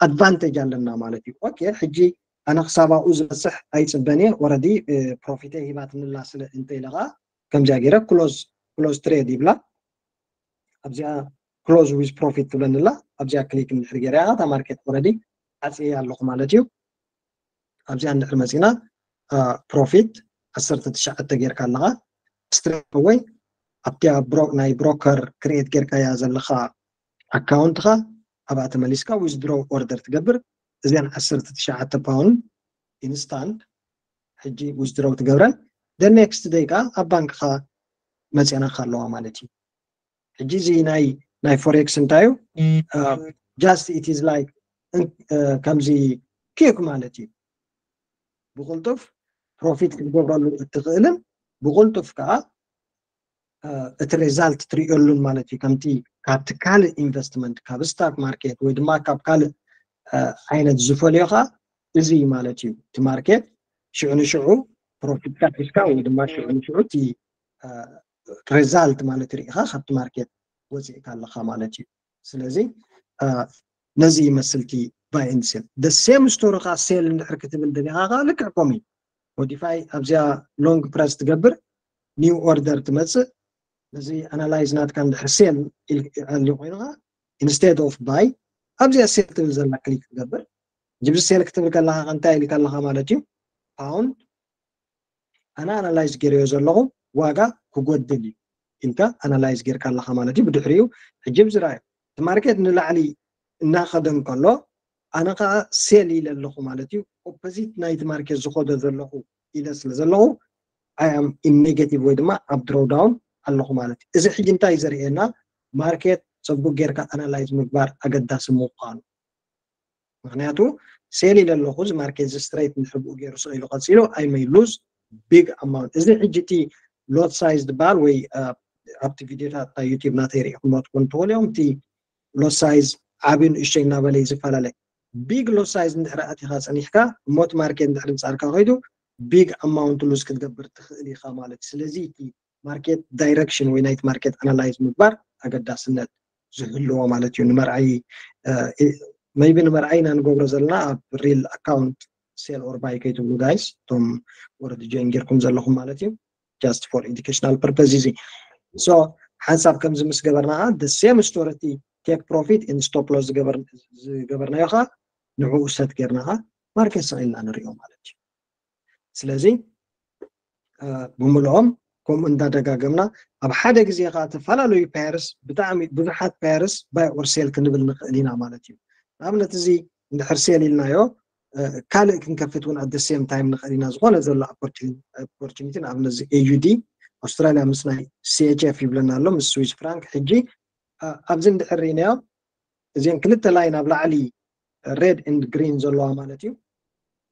advantage ኣለና ማለት እዩ። Okay ሕጂ ኣነ ክሳብ ኣብኡ ዝበፅሕ ኣይፅበን እየ፣ already profit ይ ሂባትንላ ስለ እንተ ኢለ ከዓ ከምዚኣ ገይረ close close trade ይብላ ኣብዚኣ close with profit ትብለኒ ኣላ። ኣብዚኣ click እንድሕር ገይረ እታ market already ዓፅየ ኣለኹ ማለት እዩ። ኣብዚኣ እንድሕር መፂና profit ዓሰርተ ትሽዓተ ጌርካ ኣለኻ straight away ኣብቲ ናይ broker create ጌርካያ ዘለኻ account ኻ ኣብኣ ተመሊስካ withdraw order ትገብር። እዚኣን ዓሰርተ ትሽዓተ pound instant ሕጂ withdraw ትገብረን the next day ከዓ ኣብ ባንክኻ መፅናኻ ኣለዋ ማለት እዩ። ሕጂ እዚ ናይ ናይ forex እንታይ እዩ? Just it is like ከምዚ quick ማለት እዩ። ብቕልጡፍ profit ክትገብረሉ እትኽእልን ብቕልጡፍ ከዓ እቲ result ትሪእሉን ማለት እዩ። ከምቲ ካብቲ ካልእ investment ካብ stock market ወይ ድማ ካብ ካልእ ዓይነት ዝፈልዮ ከዓ እዚ ማለት እዩ። እቲ market ሽዑ ንሽዑ profit ካ ሒዝካ ወይ ድማ ሽዑ ንሽዑ እቲ result ማለት ርኢኻ ካብቲ market ወፂእካ ኣለኻ ማለት እዩ። ስለዚ ነዚ ይመስል እቲ buy and sell። The same story ኻ sell እንድሕር ክትብል ደሊኻ ኸዓ ልክዕ ከምኡ እዩ። Modify ኣብዚኣ long press ትገብር፣ new order ትመፅእ። ነዚ analyze ናትካ እንድሕር sell ኢሉ ኮይኑ ኸዓ instead of buy ኣብዚኣ sell ትብል ዘላ click ትገብር። ሕጂ sell ክትብል ከለኻ እንታይ ኢልካ ኣለኻ ማለት እዩ? Pound ኣነ analyze ገይረዮ ዘለኹ ዋጋ ክጎድል እዩ ኢልካ analyze ጌርካ ኣለኻ ማለት እዩ። ብድሕሪኡ ሕጂ ኣብዚ ርኣዮ፣ እቲ market ንላዕሊ እናኸደ እንከሎ ኣነ ከዓ sell ኢለ ኣለኹ ማለት እዩ። Opposite ናይቲ market ዝኸዶ ዘለኹ ኢለ ስለ ዘለኹ I am in negative ወይ ድማ ኣብ drawdown ኣለኹ ማለት እዩ። እዚ ሕጂ እንታይ እዩ ዘርእየና? Market ፅቡቅ ጌርካ analyze ምግባር ኣገዳሲ ምዃኑ። ምክንያቱ sell ኢለ ኣለኹ፣ እዚ market እዚ straight እንድሕር ብኡ ገይሩ ስቕ ኢሉ ቀፂሉ I may lose big amount። እዚ ሕጂ እቲ lot size ዝበሃል ወይ ኣብቲ ቪድዮታት ናይ YouTube ናተይ ርኢኹሞ ትኾኑ ትኽእሉ እዮም። እቲ lot size ዓብዩ ንእሽተይ እናበለ እዩ ዝፈላለ። Big lot size እንድሕር ኣቲኻ ፀኒሕካ እሞ እቲ market እንድሕር ንፃርካ ከይዱ big amount lose ክትገብር ትኽእል ኢኻ ማለት እዩ። ስለዚ እቲ market direction ወይ ናይቲ market analyze ምግባር ኣገዳስነት ዝህልዎ ማለት እዩ። ንመርኣይ maybe ንመርኣይ ኢና ንገብሮ ዘለና ኣብ real account sell or buy ከይትብሉ guys፣ እቶም already join ጌርኩም ዘለኹም ማለት እዩ። Just for educational purpose እዚ። So ሓንሳብ ከምዚ ምስ ገበርና the same story እቲ take profit and stop loss ዝገበርናዮ ኸዓ ንዕኡ set ጌርና ኸዓ market ስቕ ኢልና ንሪኦ ማለት እዩ። ስለዚ ብምልኦም ከምኡ እንዳደጋገምና ኣብ ሓደ ግዜ ከዓ ዝተፈላለዩ pairs፣ ብጣዕሚ ብዙሓት pairs buy or sell ክንብል ንኽእል ኢና ማለት እዩ። ንኣብነት እዚ እንድሕር sell ኢልናዮ ካልእ ክንከፍት እውን at the same time ንኽእል ኢና። ዝኾነ ዘሎ opportunity፣ ንኣብነት እዚ A U D ኣውስትራሊያ ምስ ናይ C H F ይብለና ኣሎ፣ ምስ Swiss franc። ሕጂ ኣብዚ እንድሕር ርኢናዮ እዚን ክልተ line ኣብ ላዕሊ red and green ዘለዋ ማለት እዩ።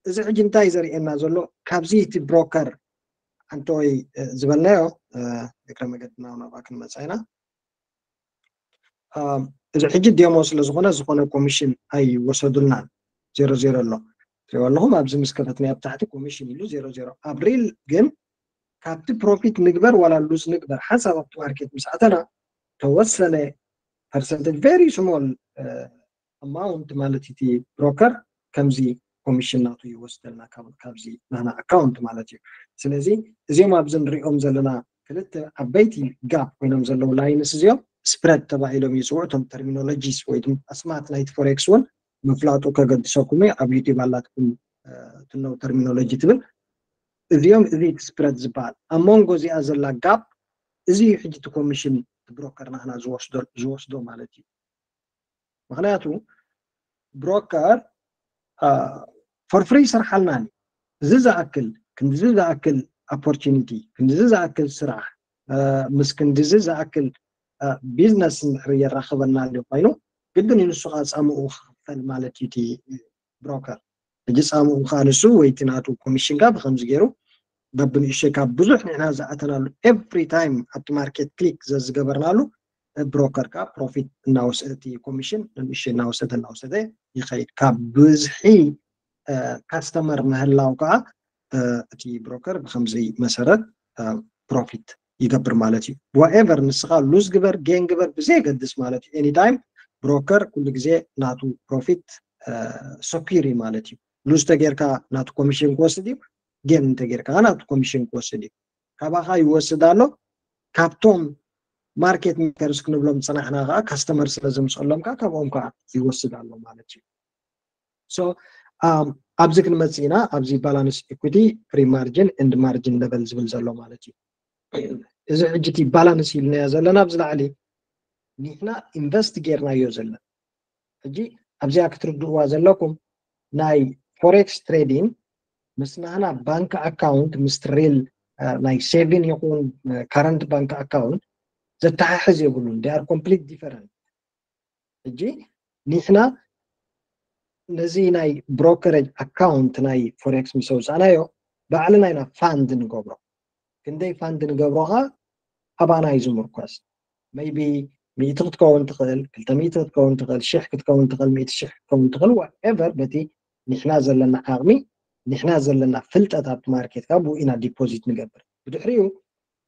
እዚ ሕጂ እንታይ ዘርእየና ዘሎ? ካብዚ እቲ broker ኣንተ ወይ ዝበልናዮ እግረ መገድና ናብኣ ክንመፃ ኢና። እዚ ሕጂ demo ስለ ዝኾነ ዝኾነ commission ኣይወሰዱልናን። ዜሮ ዜሮ ኣሎ። ትሪእዎ ኣለኹም ኣብዚ ምስ ከፈትናዮ ኣብ ታሕቲ commission ኢሉ ዜሮ ዜሮ። ኣብ real ግን ካብቲ profit ንግበር ዋላ lose ንግበር ሓንሳብ ኣብቲ market ምስ ኣተና ተወሰነ percentage very small amount ማለት እቲ broker ከምዚ commission ናቱ ይወስደልና ካብዚ ናና account ማለት እዩ። ስለዚ እዚኦም ኣብዚ ንሪኦም ዘለና ክልተ ዓበይቲ gap ኮይኖም ዘለዉ lines እዚኦም spread ተባሂሎም ይፅውዑ። እቶም terminologies ወይ ድማ ኣስማት ናይቲ forex እውን ምፍላጡ ከገድሰኩም እዩ። ኣብ YouTube ኣላትኩም to know terminology ትብል። እዚኦም እዚ spread ዝበሃል ኣብ መንጎ እዚኣ ዘላ gap እዚ እዩ ሕጂ እቲ commission broker ናህና ዝወስዶ ማለት እዩ። ምክንያቱ broker for free ይሰርሓልና እዩ። እዚ ዝኣክል ክንድዚ ዝኣክል opportunity ክንድዚ ዝኣክል ስራሕ ምስ ክንድዚ ዝኣክል business እንድሕር የራኽበና ኣሎ ኮይኑ ግድን እዩ ንሱ ከዓ ፃምኡ ክኽፈል ማለት እዩ እቲ broker። ሕጂ ፃምኡ ከዓ ንሱ ወይ እቲ ናቱ commission ከዓ ብከምዚ ገይሩ በብንእሽተይ ካብ ብዙሕ ንሕና ዝኣተናሉ every time ኣብቲ market click ዘዝገበርናሉ broker ከዓ profit እናወሰደ እቲ commission ንእሽተይ እናወሰደ እናወሰደ ይኸይድ። ካብ ብዝሒ customer ምህላው ከዓ እቲ broker ብከምዚ መሰረት profit ይገብር ማለት እዩ። Whatever ንስኻ lose ግበር gain ግበር ብዘየገድስ ማለት እዩ። Anytime broker ኩሉ ግዜ ናቱ profit secure ማለት እዩ። Lose ተጌርካ ናቱ commission ክወስድ እዩ፣ gain እንተጌርካ ናቱ commission ክወስድ እዩ። ካባኻ ይወስድ ኣሎ። ካብቶም market makers ክንብሎም ዝፀናሕና ከዓ customer ስለ ዘምፀሎም ከዓ ካብኦም ከዓ ይወስድ ኣሎ ማለት እዩ። So ኣብዚ ክንመፅእ ኢና። ኣብዚ balance equity፣ pre margin and margin level ዝብል ዘሎ ማለት እዩ። እዚ ሕጂ እቲ balance ኢልናዮ ዘለና ኣብዚ ላዕሊ ንሕና invest ጌርናዮ ዘለና። ሕጂ ኣብዚኣ ክትርድእዋ ዘለኩም ናይ forex trading ምስ ናህና bank account ምስ real ናይ saving ይኹን current bank account ዘተሓሕዝ የብሉን። They are complete different። ሕጂ ንሕና ነዚ ናይ brokerage account ናይ forex ምስ ኣውፃእናዮ ባዕልና ኢና fund ንገብሮ። ክንደይ fund ንገብሮ ከዓ ኣባና እዩ ዝምርኮስ። Maybe ሚእቲ ክትከውን ትኽእል፣ ክልተ ሚእቲ ክትከውን ትኽእል፣ ሽሕ ክትከውን ትኽእል፣ ሚእቲ ሽሕ ክትከውን ትኽእል፣ whatever በቲ ንሕና ዘለና ዓቕሚ ንሕና ዘለና ፍልጠት ኣብቲ market ከዓ ብኡ ኢና deposit ንገብር። ብድሕሪኡ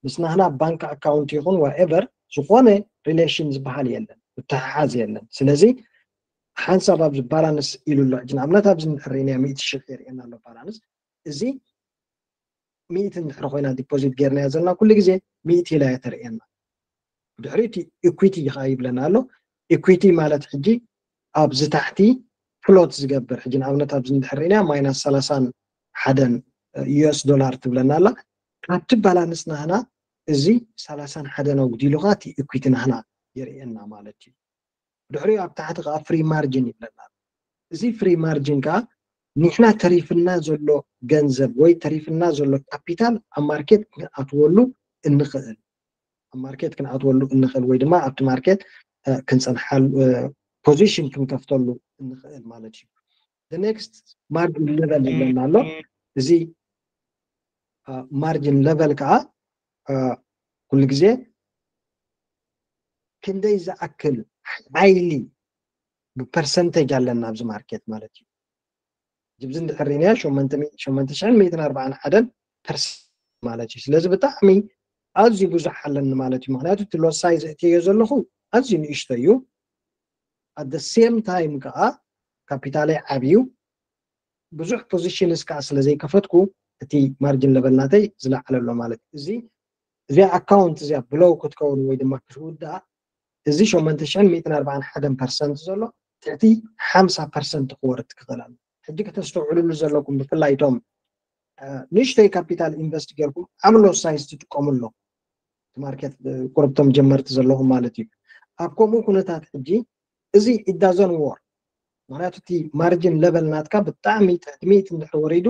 ምስ ናህና ባንክ ኣካውንት ይኹን whatever ዝኾነ relation ዝበሃል የለን፣ ምትሕሓዝ የለን። ስለዚ ሓንሳብ ኣብዚ ባላንስ ኢሉ ኣሎ። ሕጂ ንኣብነት ኣብዚ እንድሕር ርኢናዮ ሚእቲ ሽሕ የርእየና ኣሎ ባላንስ። እዚ ሚእቲ እንድሕር ኮይና ዲፖዚት ጌርናዮ ዘለና ኩሉ ግዜ ሚእቲ ኢላ እያ ተርእየና። ድሕሪቲ ኢኩዊቲ ከዓ ይብለና ኣሎ። ኢኩዊቲ ማለት ሕጂ ኣብዚ ታሕቲ ፍሎት ዝገብር፣ ሕጂ ንኣብነት ኣብዚ እንድሕር ርኢናዮ ማይናስ ሰላሳን ሓደን ዩኤስ ዶላር ትብለና ኣላ። ካብቲ ባላንስ ናህና እዚ ሰላሳን ሓደን ኣጉዲሉ ከዓ እቲ ኢኩዊቲ ናህና የርእየና ማለት እዩ። ድሕሪኡ ኣብ ታሕቲ ከዓ ፍሪ ማርጅን ይብለና ኣሎ። እዚ ፍሪ ማርጅን ከዓ ንሕና ተሪፍና ዘሎ ገንዘብ ወይ ተሪፍና ዘሎ ካፒታል ኣብ ማርኬት ክንኣትወሉ እንኽእል፣ ኣብ ማርኬት ክንኣትወሉ እንኽእል ወይ ድማ ኣብቲ ማርኬት ክንፀንሓሉ፣ ፖዚሽን ክንከፍተሉ እንኽእል ማለት እዩ። The next ማርጅን ሌቨል ይብለና ኣሎ። እዚ ማርጅን ሌቨል ከዓ ኩሉ ግዜ ክንደይ ዝኣክል ሓይሊ ብፐርሰንቴጅ ኣለና ኣብዚ ማርኬት ማለት እዩ። ጅብዚ እንድሕር ርኢናዮ ሸሞንተ ሽሕን ሚእትን ኣርባዓን ሓደን ፐርሰንት ማለት እዩ። ስለዚ ብጣዕሚ ኣዝዩ ብዙሕ ኣለኒ ማለት እዩ። ምክንያቱ እቲ ሎት ሳይዝ እትዮ ዘለኹ ኣዝዩ ንእሽቶ እዩ። at the same time ከዓ ካፒታለይ ዓብዩ ብዙሕ ፖዚሽንስ ከዓ ስለ ዘይከፈትኩ እቲ ማርጅን ሌቨል ናተይ ዝለዓለ ኣሎ ማለት እዩ። እዚ እዚኣ ኣካውንት እዚኣ ብሎው ክትከውን ወይ ድማ ክትውዳእ እዚ ሸሞንተ ሽሕን ሚእትን ኣርባዓን ሓደን ፐርሰንት ዘሎ ትሕቲ ሓምሳ ፐርሰንት ክወርድ ክኽእል ኣሎ። ሕጂ ከተስተውዕልሉ ዘለኩም ብፍላይ እቶም ንእሽተይ ካፒታል ኢንቨስት ጌርኩም ኣብ ሎት ሳይዝ ትጥቀሙ ኣለኹም። ማርኬት ቁርብ እቶም ጀመርቲ ዘለኹም ማለት እዩ። ኣብ ከምኡ ኩነታት ሕጂ እዚ it doesn't work። ምክንያቱ እቲ ማርጅን ሌቨል ናትካ ብጣዕሚ ትሕቲ ሚእቲ እንድሕር ወሪዱ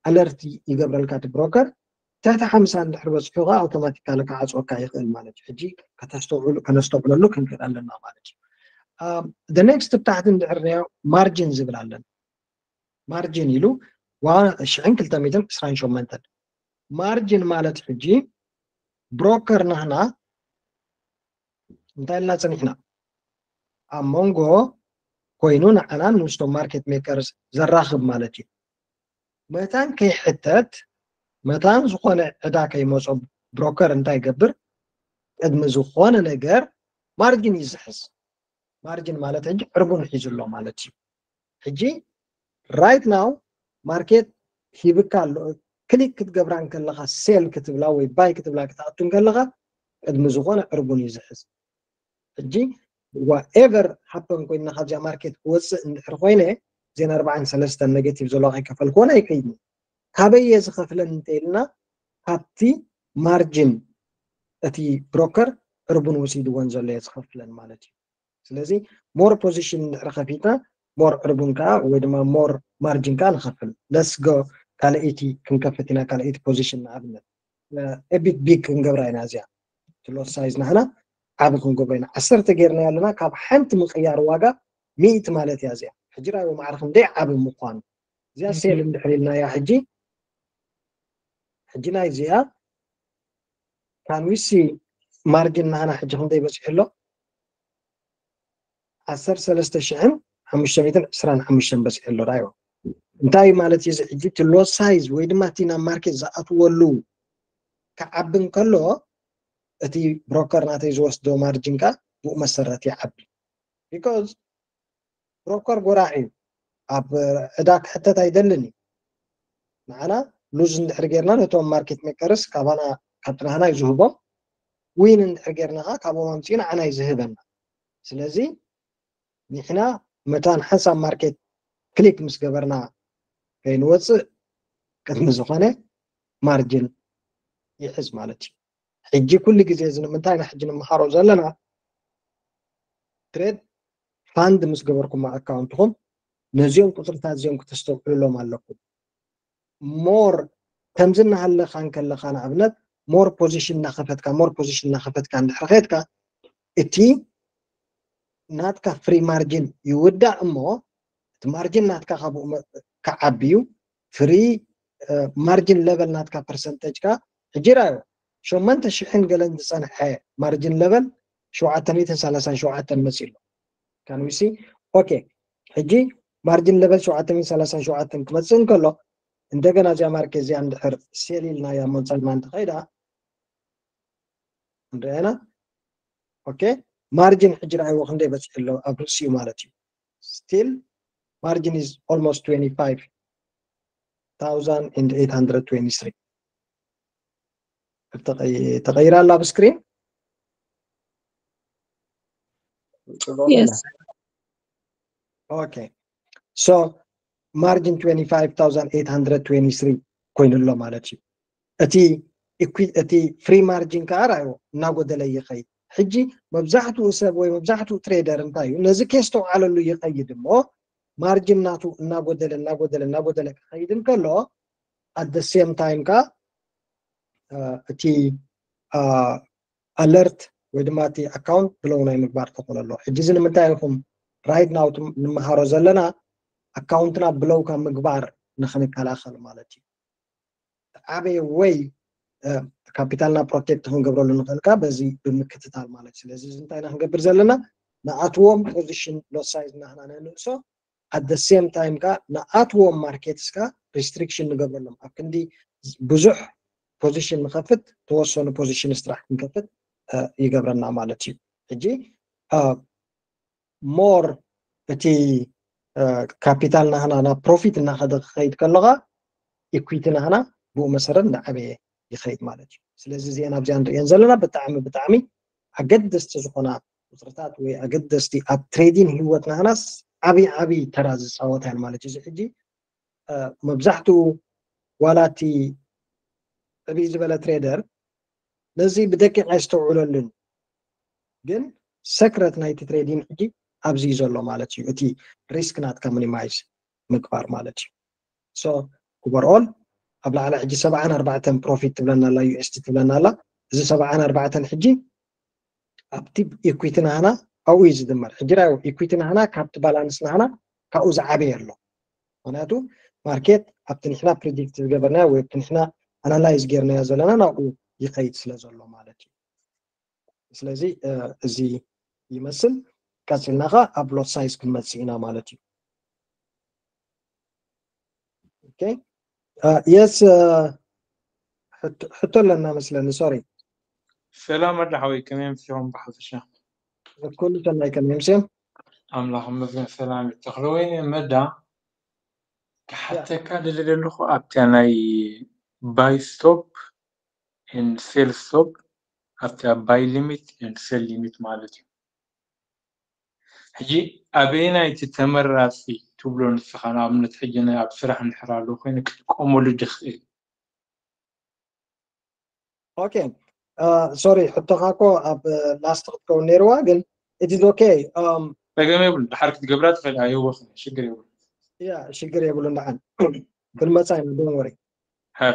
ኣለርት ይገብረልካ እቲ ብሮከር። ትሕቲ ሓምሳ እንድሕር በፅሑ ከዓ ኣውቶማቲካሊ ክዓፅወካ ይኽእል ማለት እዩ። ሕጂ ከተስተውዕሉ ከነስተውዕለሉ ክንክእል ኣለና ማለት እዩ። ደ ኔክስት ብታሕቲ እንድሕር ርኢናዮ ማርጅን ዝብል ኣለና። ማርጅን ኢሉ ሽሕን ክልተ ሚእትን ዕስራን ሸሞንተን። ማርጅን ማለት ሕጂ ብሮከር ናህና እንታይ ኢልና ፀኒሕና ኣብ መንጎ ኮይኑ ንዓናን ንስቶም ማርኬት ሜከርስ ዘራኽብ ማለት እዩ። መታን ከይሕተት መታን ዝኾነ ዕዳ ከይመፆ ብሮከር እንታይ ይገብር? ቅድሚ ዝኾነ ነገር ማርጅን ይዝሕዝ። ማርጅን ማለት ሕጂ ዕርቡን ሒዙ ኣሎ ማለት እዩ። ሕጂ right now ማርኬት ሂብካ ኣሎ። ክሊክ ክትገብራ እንከለኻ ሴል ክትብላ ወይ ባይ ክትብላ ክትኣቱ እንከለኻ ቅድሚ ዝኾነ ዕርቡን እዩ ዝሕዝ። ሕጂ whatever happen ኮይና ካብዚኣ ማርኬት ክወፅእ እንድሕር ኮይነ እዜን ኣርባዓን ሰለስተን ኔጌቲቭ ዘሎ ከይከፈልኩ እውን ኣይከይድን። ካበይ እየ ዝኸፍለን እንተኢልና ካብቲ ማርጅን እቲ ብሮከር ዕርቡን ወሲድዎን ዘሎ እየ ዝኸፍለን ማለት እዩ። ስለዚ ሞር ፖዚሽን እንድሕር ከፊትና ሞር ዕርቡን ከዓ ወይ ድማ ሞር ማርጅን ከዓ ንኸፍል። ለስ ጎ ካልኣይቲ ክንከፍት ኢና፣ ካልኣይቲ ፖዚሽን ንኣብነት ኤቢት ቢግ ክንገብራ ኢና። እዚኣ ሎት ሳይዝ ናህና ዓቢ ክንገብሮ ኢና። ዓሰርተ ጌርና ኣለና ካብ ሓንቲ ምቕያር ዋጋ ሚእቲ ማለት እያ እዚኣ። ሕጂ ራእይዎ ማዕረ ክንደይ ዓቢ ምዃኑ። እዚኣ ሴል እንድሕር ኢልናያ ሕጂ ሕጂ ናይ እዚኣ ካን ዊ ሲ ማርጅን ናህና ሕጂ ክንደይ በፂሑ ኣሎ? ዓሰርተ ሰለስተ ሽሕን ሓሙሽተ ሚእትን ዕስራን ሓሙሽተን በፂሑ ኣሎ። ራእይዎ እንታይ ማለት እዩ እዚ ሕጂ እቲ ሎት ሳይዝ ወይ ድማ እቲ ናብ ማርኬት ዝኣትወሉ ክዓቢ እንከሎ እቲ ብሮከር ናተይ ዝወስዶ ማርጅን ከዓ ብኡ መሰረት ይዓቢ። ቢኮዝ ብሮከር ጎራሕ እዩ። ኣብ ዕዳ ክሕተት ኣይደልን እዩ። ንዓና ሉዝ እንድሕር ጌርና ነቶም ማርኬት ሜከርስ ካባና ካብቲ ናህና እዩ ዝህቦም። ዊን እንድሕር ጌርና ከዓ ካብኦም ኣምፅኡ ንዓና እዩ ዝህበና። ስለዚ ንሕና መታን ሓንሳብ ማርኬት ክሊክ ምስ ገበርና ከይንወፅእ ቅድሚ ዝኾነ ማርጅን ይሕዝ ማለት እዩ። ሕጂ ኩሉ ግዜ እዚ ንምንታይ ኢና ሕጂ ንምሃሮ ዘለና? ትሬድ ፋንድ ምስ ገበርኩም ኣካውንትኹም ነዚኦም ቁፅርታት እዚኦም ክተስተውዕሉሎም ኣለኩም። ሞር ከምዚ እናሃለኻ እንከለኻ ንኣብነት ሞር ፖዚሽን እናኸፈትካ ሞር ፖዚሽን እናኸፈትካ እንድሕር ኸድካ እቲ ናትካ ፍሪ ማርጅን ይውዳእ እሞ እቲ ማርጅን ናትካ ካብኡ ክዓብዩ ፍሪ ማርጅን ለቨል ናትካ ፐርሰንተጅ ካ ሕጂ ራዮ ሸመንተ ሽሕን ገለን ዝፀንሐ ማርጅን ለቨል ሸውዓተ ሚእትን ሰላሳን ሸውዓተን መፂ ኣሎ። ካን ዊ ሲ ኦኬ ሕጂ ማርጅን ለቨል ሸውዓተ ሚእትን ሰላሳን ሸውዓተን ክመፅእ እንከሎ እንደገና እዚኣ ማርኬት እዚኣ እንድሕር ሴል ኢልናያ ሞንፃልና እንተኸይዳ ንሪኦ ኢና። ኦኬ፣ ማርጅን ሕጂ ረኣይዎ ክንደይ በፂሑ ኣሎ ኣብ ርእሲኡ ማለት እዩ። Still margin is almost twenty-five thousand and eight hundred twenty-three። ተቐይራ ኣላ ኣብ ስክሪን። Yes. Okay, so margin twenty-five thousand eight hundred twenty-three ኮይኑ ኣሎ ማለት እዩ። እቲ እቲ free margin ከዓ ራዮ እናጎደለ ይኸይድ። ሕጂ መብዛሕትኡ ሰብ ወይ መብዛሕትኡ ትሬደር እንታይ እዩ ነዚ ከየስተውዓለሉ ይኸይድ እሞ ማርጅን ናቱ እናጎደለ እናጎደለ እናጎደለ ክኸይድ እንከሎ at the same time ከዓ እቲ alert ወይ ድማ እቲ ኣካውንት ብለው ናይ ምግባር ተኽእሎ ኣሎ። ሕጂ እዚ ንምንታይ ኢኹም right now ንምሃሮ ዘለና ኣካውንትና ብለው ካብ ምግባር ንክንከላኸል ማለት እዩ። ዓበየ ወይ ካፒታልና ፕሮቴክት ክንገብረሉ ንኽእል ከዓ በዚ ብምክትታል ማለት እዩ። ስለዚ እዚ እንታይ ኢና ክንገብር ዘለና ንኣትዎም position lot size ናህና ነንእሶ at the same time ከዓ ንኣትዎም ማርኬትስ ከዓ restriction ንገብረሎም ኣብ ክንዲ ብዙሕ position ንኸፍት ተወሰኑ position ጥራሕ ክንከፍት ይገብረና ማለት እዩ። ሕጂ more እቲ ካፒታል ናህና ናብ ፕሮፊት እናኸደ ክኸይድ ከሎ ከዓ ኢኩዊቲ ናህና ብኡ መሰረት እናዓበየ ይኸይድ ማለት እዩ። ስለዚ እዚአን ኣብዚኣ ንሪአን ዘለና ብጣዕሚ ብጣዕሚ ኣገደስቲ ዝኾና ቁፅርታት ወይ ኣገደስቲ ኣብ ትሬዲን ህይወት ናህናስ ዓብዪ ዓብዪ ተራ ዝፃወታ እየን ማለት እዩ። እዚ ሕጂ መብዛሕትኡ ዋላ እቲ ዕብይ ዝበለ ትሬደር ነዚ ብደቂቕ ኣይስተውዕለሉን፣ ግን ሰክረት ናይቲ ትሬዲን ሕጂ ኣብዚ እዩ ዘሎ ማለት እዩ። እቲ ሪስክ ናትካ ሚኒማይዝ ምግባር ማለት እዩ። So overall ኣብ ላዕሊ ሕጂ ሰብዓን ኣርባዕተን ፕሮፊት ትብለና ኣላ፣ ዩኤስዲ ትብለና ኣላ። እዚ ሰብዓን ኣርባዕተን ሕጂ ኣብቲ ኢኩዊቲ ናህና ኣብኡ እዩ ዝድመር። ሕጂ ራዮ ኢኩዊቲ ናህና ካብቲ ባላንስ ናህና ካብኡ ዝዓበየ ኣሎ። ምክንያቱ ማርኬት ኣብቲ ንሕና ፕሪዲክት ዝገበርናዮ ወይ ኣብቲ ንሕና ኣናላይዝ ጌርናዮ ዘለና ናብኡ ይኸይድ ስለ ዘሎ ማለት እዩ። ስለዚ እዚ ይመስል። ቀፂልና ኸ ኣብ ሎት ሳይዝ ክንመፅእ ኢና ማለት እዩ። ኦኬ፣ የስ፣ ሕቶ ኣለና መስለኒ። ሶሪ። ሰላም ኣዳ ሓወይ፣ ከመይ ኣምሲኹም ብሓፈሻ? ኩሉ ሰናይ፣ ከመይ ኣምሲኹም? ኣምላኽ ይመስገን ሰላም እዩ። ተኽለወይኒ መዳ ክሓተካ ደሊ ዘለኹ ኣብታ ናይ ባይ ስቶፕ ኤንድ ሴል ስቶፕ ኣብታ ባይ ሊሚት ኤንድ ሴል ሊሚት ማለት እዩ። ሕጂ ኣበየናይ እቲ ተመራፂ ትብሎ ንስኻ? ንኣብነት ሕጂ ኣብ ስራሕ እንድሕር ኣሎ ኮይኑ ክጥቀመሉ ድኽእል? ኦኬ፣ ሶሪ፣ ሕቶኻ እኮ ኣብ ላስት ክትከውን ነይርዋ፣ ግን it is okay። ጸገም የብሉ፣ ድሓር ክትገብራ ትኽእል፣ ኣይወኽን፣ ሽግር የብሉ። ያ፣ ሽግር የብሉ። ንዓን ክንመጻ ኢና፣ don't worry። ሀረ፣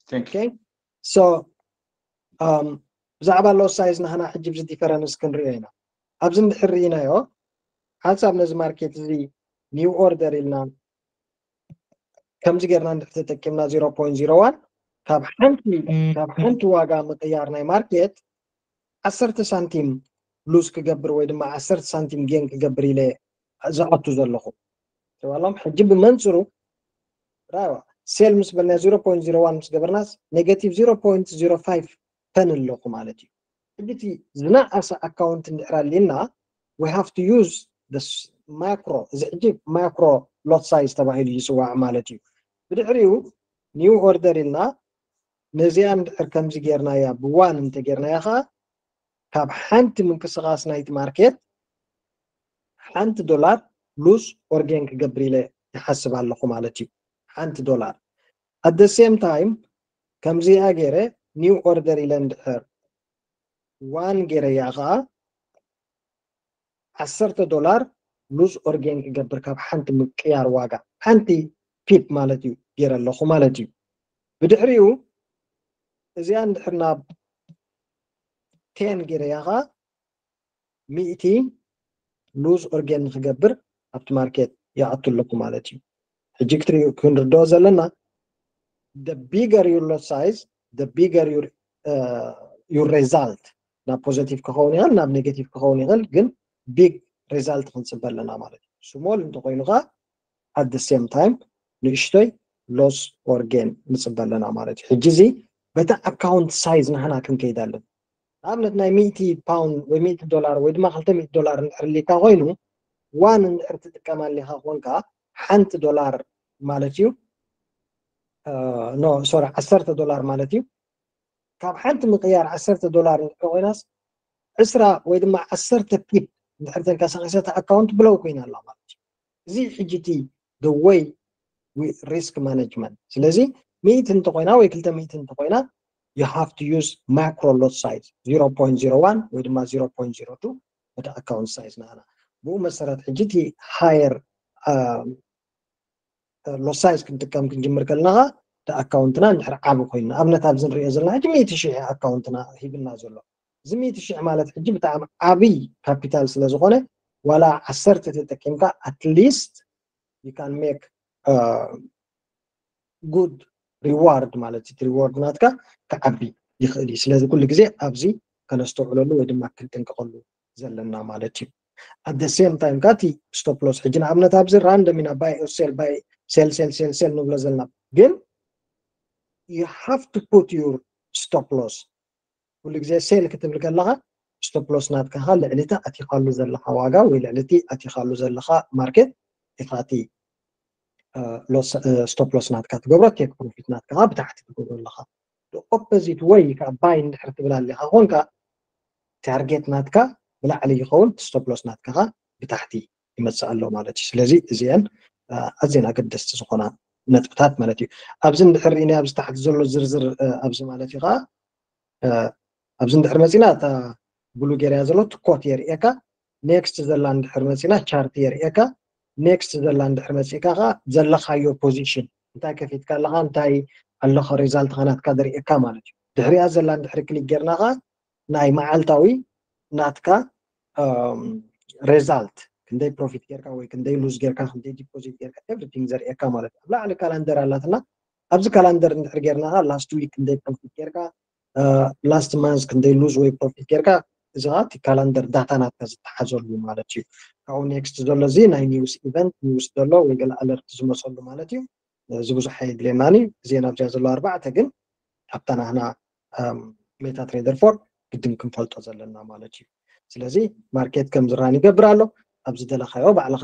thank you። ሶ ብዛዕባ ሎት ሳይዝ ናህና ሕጂ ብዚ ዲፈረንስ ክንሪኦ ኢና። ኣብዚ እንድሕር ርኢናዮ፣ ሓንሳብ ነዚ ማርኬት እዚ ኒው ኦርደር ኢልና ከምዚ ጌርና እንድሕር ተጠቂምና ዜሮ ፖይንት ዜሮ ዋን ካብ ሓንቲ ካብ ሓንቲ ዋጋ ምቅያር ናይ ማርኬት ዓሰርተ ሳንቲም ሉዝ ክገብር ወይ ድማ ዓሰርተ ሳንቲም ጌን ክገብር ኢለ ዝኣቱ ዘለኹ። ተባሎም ሕጂ ብመንፅሩ ራዋ ሴል ምስ በልና ዜሮ ፖይንት ዜሮ ዋን ምስ ገበርናስ ኔጋቲቭ ዜሮ ፖይንት ዜሮ ፋይቭ ፐን ኣለኹ ማለት እዩ። ሕጂ እቲ ዝነኣሰ ኣካውንት እንድሕር ኣሊና we have to use ማክሮ፣ እዚ ሕጂ ማክሮ ሎት ሳይዝ ተባሂሉ ይፅዋዕ ማለት እዩ። ብድሕሪኡ ኒው ኦርደር ኢልና ነዚኣ እንድሕር ከምዚ ጌርናያ ብዋን እንተጌርናያ ከዓ ካብ ሓንቲ ምንቅስቃስ ናይቲ ማርኬት ሓንቲ ዶላር ሉዝ ኦር ጌን ክገብር ኢለ ይሓስብ ኣለኹ ማለት እዩ። ሓንቲ ዶላር at the same time ከምዚኣ ገይረ ኒው ኦርደር ኢለ እንድሕር ዋን ገይረያ ከዓ ዓሰርተ ዶላር ሉዝ ኦር ጌን ክገብር ካብ ሓንቲ ምቅያር ዋጋ ሓንቲ ፒፕ ማለት እዩ ገይረ ኣለኹ ማለት እዩ። ብድሕሪኡ እዚኣ እንድሕር ናብ ቴን ገይረያ ከዓ ሚእቲ ሉዝ ኦር ጌን ንክገብር ኣብቲ ማርኬት ይኣቱ ኣለኩ ማለት እዩ። ሕጂ ክትሪኡ ክንርድኦ ዘለና the bigger your lot size the bigger your your result ናብ ፖዘቲቭ ክኸውን ይኽእል ናብ ኔጋቲቭ ክኸውን ይኽእል፣ ግን ቢግ ሪዛልት ክንፅበ ኣለና ማለት እዩ። ስሞል እንተኮይኑ ከዓ at the same time ንእሽቶይ ሎስ ኦር ጌን ንፅበ ኣለና ማለት እዩ። ሕጂ እዚ በቲ ኣካውንት ሳይዝ ንሕና ክንከይድ ኣለና። ኣብነት ናይ ሚእቲ ፓውንድ ወይ ሚእቲ ዶላር ወይ ድማ ክልተ ሚእቲ ዶላር እንድሕር ሊካ ኮይኑ ዋን እንድሕር ትጥቀማ ሊካ ኮንካ ሓንቲ ዶላር ማለት እዩ ኖ ሶሪ ዓሰርተ ዶላር ማለት እዩ። ካብ ሓንቲ ምቅያር ዓሰርተ ዶላር እንድሕር ኮይናስ ዕስራ ወይ ድማ ዓሰርተ ፒፕ እንድሕር ተንቀሳቂሰ እቲ ኣካውንት ብለው ኮይና ኣላ ማለት እዩ። እዚ ሕጂ እቲ the way risk management። ስለዚ ሚእቲ እንተኮይና ወይ ክልተ ሚእቲ እንተኮይና you have to use macro lot size zero point zero one ወይ ድማ zero point zero two እቲ ኣካውንት ሳይዝ ናና ብኡ መሰረት ሕጂ እቲ higher lot size ክንጥቀም ክንጅምር ከለና እቲ ኣካውንትና እንድሕር ዓቢ ኮይኑ ኣብነት ኣብዚ ንሪኦ ዘለና ሕጂ ሚእቲ ሽሕ ኣካውንትና ሂብና ዘሎ እዚ ሚእቲ ሽሕ ማለት ሕጂ ብጣዕሚ ዓብይ ካፒታል ስለ ዝኾነ ዋላ ዓሰርተ ተጠቂምካ at least you can make good reward ማለት እቲ reward ናትካ ክዓቢ ይኽእል እዩ። ስለዚ ኩሉ ግዜ ኣብዚ ከነስተውዕለሉ ወይ ድማ ክንጥንቀቐሉ ዘለና ማለት እዩ። At the same time ካቲ stop loss ሕጂ ንኣብነት ኣብዚ random ኢና buy or sell buy sell sell sell sell ንብሎ ዘለና ግን you have to put your stop loss ኩሉ ግዜ sell ክትብል ከለኻ stop loss ናትካ ልዕሊ እቲ ኣቲኻሉ ዘለኻ ዋጋ ወይ ልዕሊ እቲ ኣቲኻሉ ዘለኻ market ኢኻ እቲ stop loss ናትካ ትገብሮ take profit ናትካ ብታሕቲ ትገብሮ ኣለኻ። Opposite way ከዓ buy እንድሕር ትብል ኣሊኻ ኮንካ target ናትካ ብላዕሊ ይኸውን stop loss ናትካ ብታሕቲ ይመፅእ ኣሎ ማለት እዩ። ስለዚ እዚአን ኣዝየን ኣገደስቲ ዝኾና ነጥብታት ማለት እዩ። ኣብዚ እንድሕር ርኢና ኣብዚ ታሕቲ ዘሎ ዝርዝር ኣብዚ ማለት እዩ ከዓ ኣብዚ እንድሕር መፂና እታ ብሉ ገይርያ ዘሎ ትኮት የርእየካ። Next ዘላ እንድሕር መፂና chart የርእየካ። Next ዘላ እንድሕር መፂእካ ከዓ ዘለኻዮ position እንታይ ከፊትካ ኣለካ እንታይ ኣለካ result ናትካ ዘርእየካ ማለት እዩ። ድሕሪያ ዘላ እንድሕር click ጌርና ከዓ ናይ መዓልታዊ ናትካ result ክንደይ profit ጌርካ ወይ ክንደይ lose ጌርካ ክንደይ deposit ጌርካ everything ዘርእየካ ማለት እዩ። ኣብ ላዕሊ calendar ኣላትና ኣብዚ calendar እንድሕር ጌርና ከዓ last week ክንደይ profit ጌርካ last month ክንደይ lose ወይ profit ጌርካ እዚ ከዓ እቲ calendar data ናትካ ዝተሓዘሉ ማለት እዩ። ካብኡ next ዘሎ እዚ ናይ news event news ዘሎ ወይ ገለ alert ዝመፀሉ ማለት እዩ። እዚ ብዙሕ ኣየድልየናን እዩ። እዚአን ኣብዚኣ ዘለዋ ኣርባዕተ ግን ኣብታ ናህና MetaTrader four ግድን ክንፈልጦ ዘለና ማለት እዩ። ስለዚ market ከም ዝ run ይገብር ኣሎ። ኣብ ዝደለኻዮ ባዕልኻ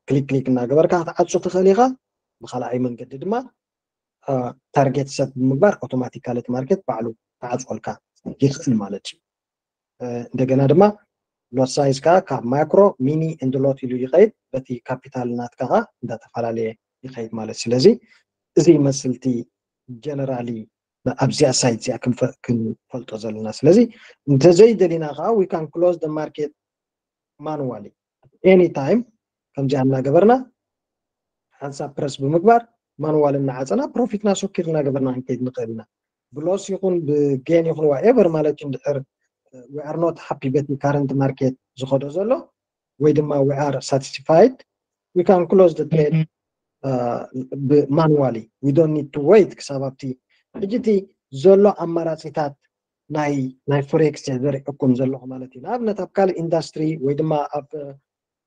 click click እናገበርካ ክትዓጹ ትኽእል ኢኻ። ብኻልኣይ መንገዲ ድማ target set ብምግባር automatically market ባዕሉ ክዓጽወልካ ይኽእል ማለት እዩ። እንደገና ድማ lot size ከዓ ካብ micro mini and lot ኢሉ ይኸይድ። በቲ capital ናትካ ከዓ እንዳተፈላለየ ይኸይድ ማለት። ስለዚ እዚ ይመስል እቲ generally ኣብዚኣ side እዚኣ ክንፈልጦ ዘለና። ስለዚ እንተዘይደሊና ከዓ we can close the market manually any time ከምዚኣ እናገበርና ሓንሳብ press ብምግባር manual እናዓፀና profit ና secure እናገበርና ክንከይድ ንኽእል ኢና። ብ loss ይኹን ብ gain ይኹን whatever ማለት እዩ። እንድሕር we are not happy በቲ current market ዝኸዶ ዘሎ ወይ ድማ we are satisfied we can close the trade manually we don't need to wait ክሳብ ኣብቲ ሕጂ እቲ ዘሎ ኣማራፂታት ናይ ናይ forex ዘርእየኩም ዘለኹ ማለት እዩ። ንኣብነት ኣብ ካልእ industry ወይ ድማ ኣብ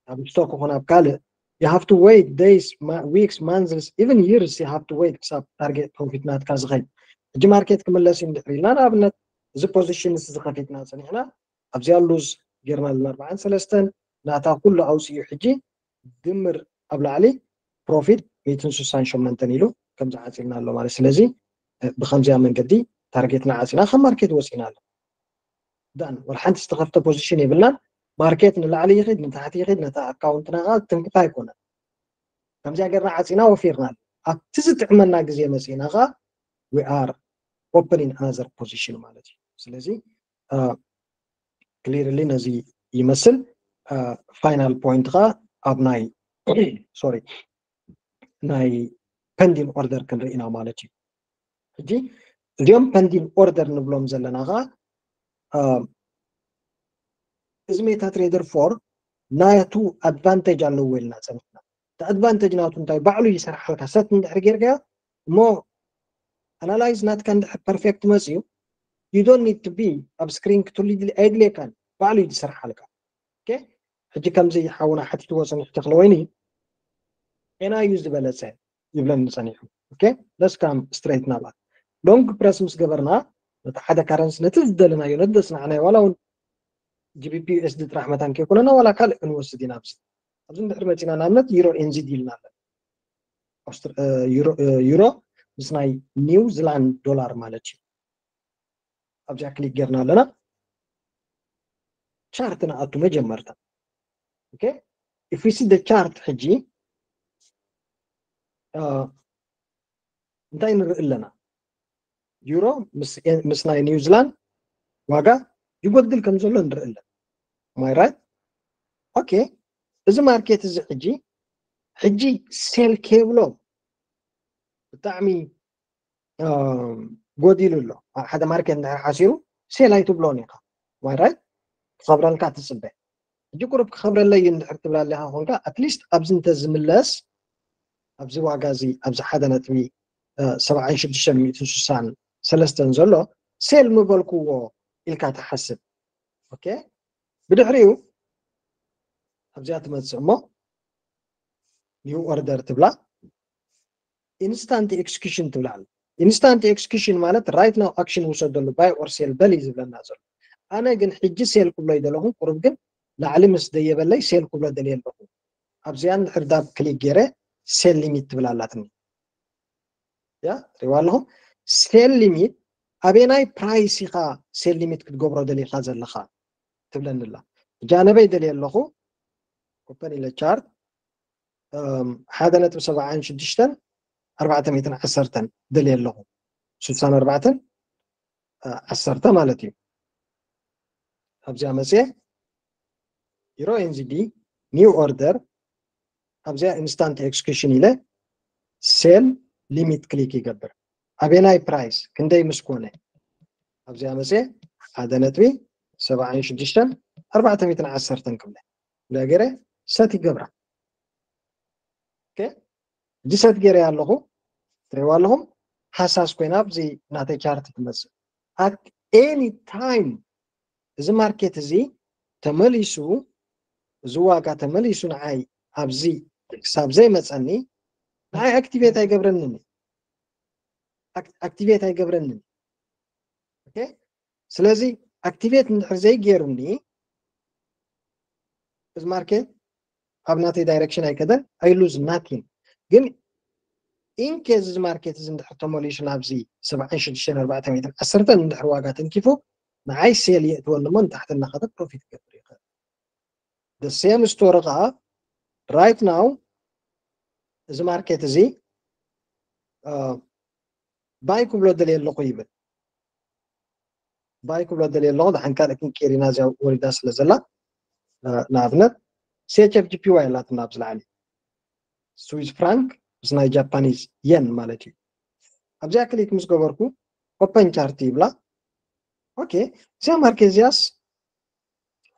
ኣብ stock ይኹን ኣብ ካልእ you have to wait days weeks months even years you have to wait ክሳብ target profit ናትካ ዝኸይድ። ሕጂ market ክምለስ እዩ እንድሕር ኢልና ንኣብነት እዚ position እዚ ከፊትና ፀኒሕና ኣብዚኣ lose ጌርና ኣለና ኣርባዓን ሰለስተን ናታ ኩሉ ኣውፅኡ ሕጂ ድምር ኣብ ላዕሊ profit ሚእትን ስሳን ሸሞንተን ኢሉ ከምዚ ዓፂልና ኣሎ ማለት። ስለዚ ብከምዚኣ መንገዲ target ና ዓፂና ካብ market ወፂና ኣሎ። done ወላ ሓንቲ ዝተኸፍተ position የብልናን። market ንላዕሊ ይኸይድ ንታሕቲ ይኸይድ ነታ account ና ከዓ ትንክፋ ኣይኮነን። ከምዚኣ ጌርና ዓፂና ወፊርና ኣሎ። ኣብቲ ዝጥዕመና ግዜ መፂና ከዓ we are opening another position ማለት እዩ። ስለዚ clearly ነዚ ይመስል። Final point ከዓ ኣብ ናይ sorry ናይ pending order ክንርኢ ኢና ማለት እዩ። ሕጂ እዚኦም pending order ንብሎም ዘለና ከዓ እዚ MetaTrader four ናቱ advantage ኣለዎ ኢልና ፀኒሕና። እቲ advantage ናቱ እንታይ ባዕሉ ይሰርሓልካ set እንድሕር ጌርካዮ እሞ analyze ናትካ እንድሕር perfect መፅዩ you don't need to be ኣብ screen ክትህሉ ኣየድልየካን ባዕሉ እዩ ዝሰርሓልካ። ሕጂ ከምዚ ሓውና ሓቲትዎ ፀኒሑ ተኽለ ወይኒ ጤና እዩ ዝበለፀ ይብለኒ ፀኒሑ። Let's come straight ናብኣ long press ምስ ገበርና ነቲ ሓደ currency ነቲ ዝደለናዮ ነቲ ዘጽናዕናዮ ዋላ እውን GBP USD ጥራሕ መታን ከይኮነና ዋላ ካልእ ክንወስድ ኢና ኣብዚ ኣብዚ እንድሕር መጺና ንኣብነት ዩሮ NZD ኢልና ኣለና ዩሮ ምስ ናይ ኒው ዚላንድ ዶላር ማለት እዩ ኣብዚኣ ክሊክ ጌርና ኣለና ቻርት ንኣቱ መጀመርታ okay if we see the chart ሕጂ እንታይ ንርኢ ኣለና ዩሮ ምስ ናይ ኒውዚላንድ ዋጋ ይጎድል ከም ዘሎ ንርኢ ኣለና ማይ ራይት okay እዚ ማርኬት እዚ ሕጂ ሕጂ ሴል ከይብሎ ብጣዕሚ ጎዲሉ ኣሎ ሓደ ማርኬት እንድሕር ሓሲሩ ሴል ኣይትብሎን ኢኻ ማይ ራይት ክኸብረልካ ትፅበ ሕጂ ቁሩብ ክኸብረለይ እንድሕር ትብል ኣለኻ ኮንካ ኣትሊስት ኣብዚ እንተዝምለስ ኣብዚ ዋጋ እዚ ኣብዚ ሓደ ነጥቢ ሰብዓን ሽዱሽተን ሚእትን ስሳን ሰለስተን ዘሎ ሴል ምበልክዎ ኢልካ ትሓስብ okay ብድሕሪኡ ኣብዚኣ ትመፅእ እሞ new order ትብላ instant execution ትብላ ኣላ instant execution ማለት right now action ውሰደሉ buy or sell በል እዩ ዝብለና ዘሎ ኣነ ግን ሕጂ ሴል ክብሎ ይደለኹ ቁሩብ ግን ላዕሊ ምስ ደየበለይ ሴል ክብሎ ደልየ ኣለኹ ኣብዚኣ እንድሕር ዳብ ክሊክ ገይረ ሴል ሊሚት ትብል ኣላትኒ ያ ትሪዋ ኣለኹም ሴል ሊሚት ኣበናይ ፕራይስ ኢኻ ሴል ሊሚት ክትገብሮ ደሊኻ ዘለኻ ትብለኒ ኣላ እጃ ነበይ ደልየ ኣለኹ ኮፐን ኢለ ቻርት ሓደ ነጥቢ ሰብዓን ሽዱሽተን ኣርባዕተ ሚእትን ዓሰርተን ደልየ ኣለኹ ስሳን ኣርባዕተን ዓሰርተ ማለት እዩ ኣብዚኣ መፅየ ዩሮ NZD new order ኣብዚኣ instant execution ኢለ ሴል ሊሚት ክሊክ ይገብር ኣበናይ ፕራይስ ክንደይ ምስ ኮነ ኣብዚኣ መፅየ ሓደ ነጥቢ ሰብዓን ሽዱሽተን ኣርባዕተ ሚእትን ዓሰርተን ክብለ ገይረ ሰት ይገብራ ሕጂ ሰት ገይረ ኣለኹ ትሪእዋ ኣለኹም ሃሳስ ኮይና ኣብዚ ናተይ ቻርት ትመፅእ at any time እዚ ማርኬት እዚ ተመሊሱ እዚ ዋጋ ተመሊሱ ንዓይ ኣብዚ ክሳብ ዘይመፀኒ ንዓይ ኣክቲቬት ኣይገብረንን ኣክቲቬት ኣይገብረንን ስለዚ ኣክቲቬት እንድሕር ዘይገይሩኒ እዚ ማርኬት ኣብ ናተይ ዳይሬክሽን ኣይከደን I lose nothing ግን ኢንኬዝ እዚ ማርኬት እዚ እንድሕር ተመሊሱ ናብዚ ሰብዓን ሽዱሽተን ኣርባዕተ ሚእትን ዓሰርተን እንድሕር ዋጋ ተንኪፉ ንዓይ ሴል የእትወኒ እሞ ንታሕቲ እናኸደ ፕሮፊት ክገብር ይኽእል the same story ከዓ right now እዚ ማርኬት እዚ ባይ ክብሎ ደልየ ኣለኹ ይብል ባይ ክብሎ ደልየ ኣለኹ ድሓን ካልእ ክንቀይር ኢና እዚኣ ወሪዳ ስለ ዘላ ንኣብነት CHF JPY ኣላትና ኣብዚ ላዕሊ ስዊስ ፍራንክ ምስ ናይ ጃፓኒዝ የን ማለት እዩ ኣብዚኣ ክሊክ ምስ ገበርኩ ኦፐን ቻርት ይብላ ኦኬ እዚኣ ማርኬት እዚኣስ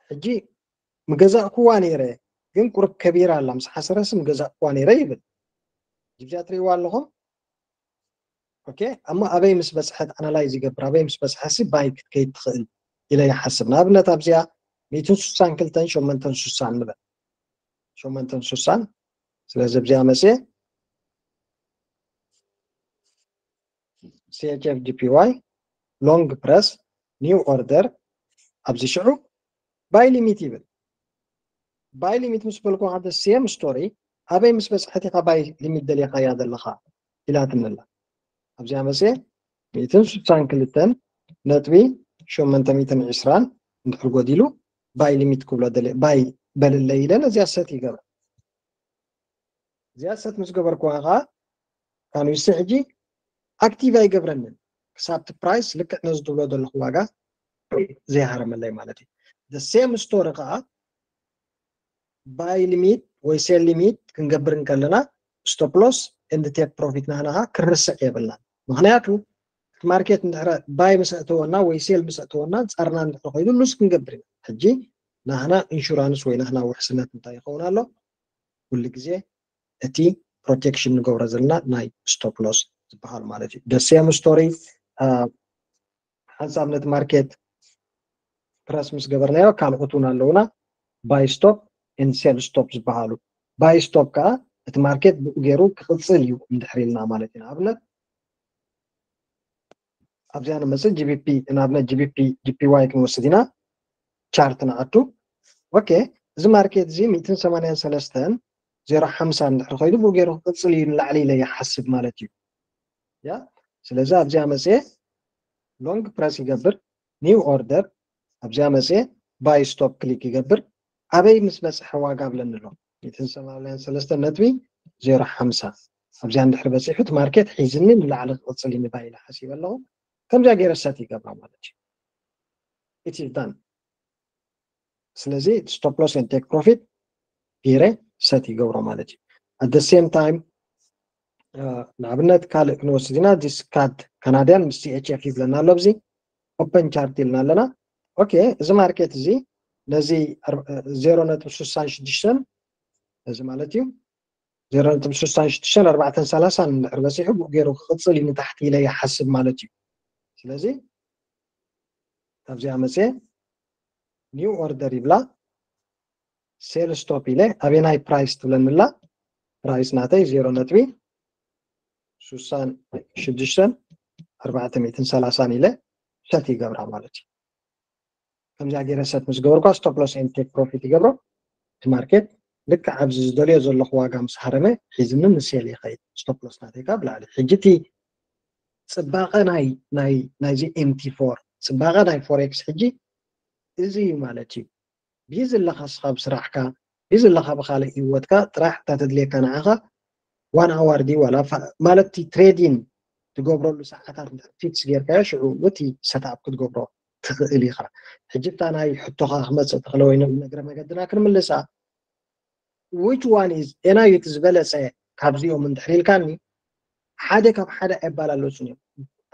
ሕጂ ምገዛእኩዋ ነይረ ግን ቁሩብ ከቢራ ኣላ ምስ ሓሰረስ ምገዛእኩዋ ነይረ ይብል እዚኣ ትሪእዋ ኣለኹም ኦኬ እሞ ኣበይ ምስ በፅሐት ኣናላይዝ ይገብር ኣበይ ምስ በፅሐሲ ባይ ክትከይድ ትኽእል ኢለ ይሓስብ ንኣብነት ኣብዚኣ ሚእትን ስሳን ክልተን ሸመንተን ስሳን ንበል ሸመንተን ስሳን ስለዚ ኣብዚኣ መፅየ CHF JPY long press new order ኣብዚ ሽዑ ባይ ሊሚት ይብል ባይ ሊሚት ምስ በልኩ ሓደ ሴም ስቶሪ ኣበይ ምስ በፅሐት ኢኻ ባይ ሊሚት ደሊኻያ ዘለኻ ኢላትኒ ኣላ ኣብዚኣ መፅየ ሚእትን ስሳን ክልተን ነጥቢ ሸመንተ ሚእትን ዕስራን እንድሕር ጎዲሉ ባይ ሊሚት ክብሎ ደለ ባይ በልለይ ኢለ ነዚኣ ሰት ይገብር እዚኣ ሰት ምስ ገበርኩዋ ከዓ ካንዊሲ ሕጂ ኣክቲቭ ኣይገብረንን ክሳብቲ ፕራይስ ልክዕ ነዚ ትብሎ ዘለኹ ዋጋ ዘይሃረመለይ ማለት እዩ ሴም ስቶሪ ከዓ ባይ ሊሚት ወይ ሴል ሊሚት ክንገብር እንከለና ስቶፕ ሎስ ኤንድ ቴክ ፕሮፊት ናህና ከዓ ክርስዕ የብልና ምክንያቱ እቲ ማርኬት እንድሕረ ባይ ምስ ኣእተወና ወይ ሴል ምስ ኣእተወና ፃርና እንድሕረ ኮይኑ ሉስ ክንገብር ኢና ሕጂ ናህና ኢንሹራንስ ወይ ናህና ውሕስነት እንታይ ይኸውን ኣሎ ኩሉ ግዜ እቲ ፕሮቴክሽን ንገብሮ ዘለና ናይ ስቶፕ ሎስ ዝበሃል ማለት እዩ ደሴም ስቶሪ ሓንሳብ ነቲ ማርኬት ፕረስ ምስ ገበርናዮ ካልኦት እውን ኣለውና ባይ ስቶፕ ን ሴል ስቶፕ ዝበሃሉ ባይ ስቶፕ ከዓ እቲ ማርኬት ብኡ ገይሩ ክቅፅል እዩ እንድሕር ኢልና ማለት እዩ ንኣብነት ኣብዚኣ ንመፅእ። GBP ንኣብነት GBP JPY ክንወስድ ኢና። ቻርት ንኣቱ። ኦኬ፣ እዚ ማርኬት እዚ ሚእትን ሰማንያን ሰለስተን ዜሮ ሓምሳ እንድሕር ኮይኑ ብኡ ገይሩ ክቅፅል እዩ ንላዕሊ ኢለ ይሓስብ ማለት እዩ። ያ ስለዚ ኣብዚኣ መፅየ ሎንግ ፕረስ ይገብር፣ ኒው ኦርደር ኣብዚኣ መፅየ ባይ ስቶፕ ክሊክ ይገብር። ኣበይ ምስ በፅሐ ዋጋ ብለኒ ኣሎ፣ ሚእትን ሰማንያን ሰለስተን ነጥቢ ዜሮ ሓምሳ ኣብዚኣ እንድሕር በፂሑ እቲ ማርኬት ሒዝኒ ንላዕሊ ክቅፅል እዩ ንባይ ኢለ ሓሲበ ኣለኹ። ከምዚኣ ገይረ ሰት ይገብራ ማለት እዩ። It is done። ስለዚ stop loss and take profit ገይረ ሰት ይገብሮ ማለት እዩ። At the same time ንኣብነት ካልእ ክንወስድ ኢና። This CAD ካናድያን ምስ CHF ይብለና ኣሎ። ኣብዚ ኦፐን ቻርት ኢልና ኣለና። ኦኬ፣ እዚ ማርኬት እዚ ነዚ ዜሮ ነጥቢ ስሳን ሽዱሽተን እዚ ማለት እዩ ዜሮ ነጥቢ ስሳን ሽዱሽተን ኣርባዕተን ሰላሳን እንድሕር በፂሑ ብኡ ገይሩ ክቅፅል እዩ ንታሕቲ ኢለ ይሓስብ ማለት እዩ። ስለዚ ኣብዚኣ መፅየ ኒው ኦርደር ይብላ፣ ሴል ስቶፕ ኢለ ኣበናይ ፕራይስ ትብለኒ ኣላ። ፕራይስ ናተይ ዜሮ ነጥቢ ስሳን ሽዱሽተን ኣርባዕተ ሚእትን ሰላሳን ኢለ ሰት ይገብራ ማለት እዩ። ከምዚኣ ገይረ ሰት ምስ ገበርኳ ስቶፕ ሎስ ኤንድ ቴክ ፕሮፊት ይገብሮ። እቲ ማርኬት ልክዕ ኣብዚ ዝደልዮ ዘለኹ ዋጋ ምስ ሃረመ ሒዝኒ ንሴል ይኸይድ። ስቶፕ ሎስ ናተይ ካብ ላዕሊ። ሕጂ እቲ ፅባቐ ናይ ናይ ናይዚ ኤምቲ ፎር ፅባቐ ናይ ፎሬክስ ሕጂ እዚ እዩ ማለት እዩ። ቢዚ ኣለኻ እስኻ ብስራሕካ፣ ቢዚ ኣለኻ ብኻልእ ህይወትካ፣ ጥራሕ እታ ተድልየካ ንዓኻ ዋን ኣዋር ድዩ ዋላ ፋ- ማለት እቲ ትሬዲን ትገብረሉ ሰዓታት እንድሕር ፊክስ ጌርካዮ ሽዑ እቲ ሰትኣፕ ክትገብሮ ትኽእል ኢኻ። ሕጂ እታ ናይ ሕቶኻ ክመፅእ ትኽእለ ወይ ንእግረ መገድና ክንምልሳ which one is ኤናዩ እቲ ዝበለፀ ካብዚኦም እንድሕር ኢልካኒ ሓደ ካብ ሓደ ኣይባላለፁን እዮም።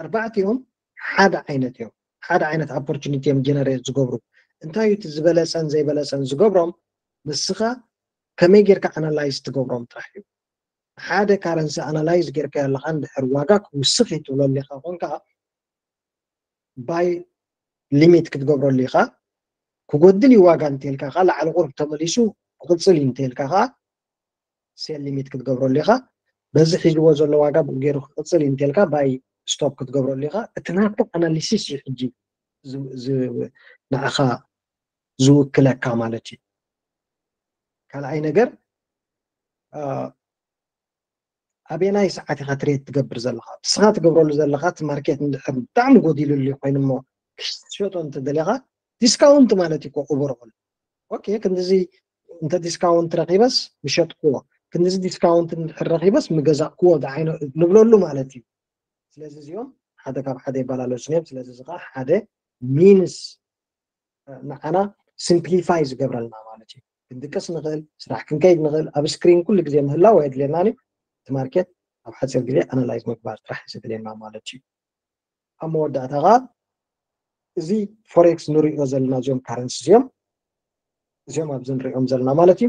ኣርባዕቲኦም ሓደ ዓይነት እዮም። ሓደ ዓይነት ኦፖርቹኒቲ እዮም ጀነሬት ዝገብሩ። እንታይ እዩ እቲ ዝበለፀን ዘይበለፀን ዝገብሮም? ንስኻ ከመይ ጌርካ ኣናላይዝ ትገብሮም ጥራሕ እዩ። ሓደ ካረንሲ ኣናላይዝ ጌርካ ኣለኻ እንድሕር ዋጋ ክውስኽ እዩ ትብለሉ ኢኻ ኮንካ ባይ ሊሚት ክትገብረሉ ኢኻ። ክጎድል እዩ ዋጋ እንተልካ ከዓ ላዕሊ ቁሩብ ተመሊሱ ክቕፅል እዩ እንተልካ ከዓ ሴል ሊሚት ክትገብረሉ ኢኻ። በዚ ሒዝዎ ዘሎ ዋጋ ብኡ ገይሩ ክቕፅል እዩ እንተልካ ባይ ስቶፕ ክትገብረሉ ኢኻ። እቲ ናትካ ኣናሊሲስ እዩ ሕጂ ዝ- ዝ- ንዓኻ ዝውክለካ ማለት እዩ። ካልኣይ ነገር አ፣ ኣበየናይ ሰዓት ኢኻ ትሬድ ትገብር ዘለኻ? ንስኻ ትገብረሉ ዘለኻ እቲ ማርኬት እንድሕር ብጣዕሚ ጎዲሉሉ ኮይኑ እሞ ክትሸጦ እንተደሊኻ ዲስካውንት ማለት እዩ እኮ ኦቨርኦል። ኦኬ ክንድዚ እንተ ዲስካውንት ረኺበስ ምሸጥክዎ፣ ክንድዚ ዲስካውንት እንድሕር ረኺበስ ምገዛእክዎ ዝዓይነ ንብለሉ ማለት እዩ። ስለዚ እዚኦም ሓደ ካብ ሓደ ይበላለጹ እዮም። ስለዚ እዚ ከዓ ሓደ ሚንስ ንዓና ሲምፕሊፋይ ዝገብረልና ማለት እዩ። ክንድቅስ ንኽእል፣ ስራሕ ክንከይድ ንኽእል፣ ኣብ ስክሪን ኩሉ ግዜ ምህላው ኣየድልየናን እዩ። እቲ ማርኬት ኣብ ሓፂር ግዜ ኣናላይዝ ምግባር ጥራሕ እዩ ዘድልየና ማለት እዩ። ኣብ መወዳእታ ከዓ እዚ ፎሬክስ ንሪኦ ዘለና እዚኦም ካረንሲ እዚኦም እዚኦም ኣብዚ ንሪኦም ዘለና ማለት እዩ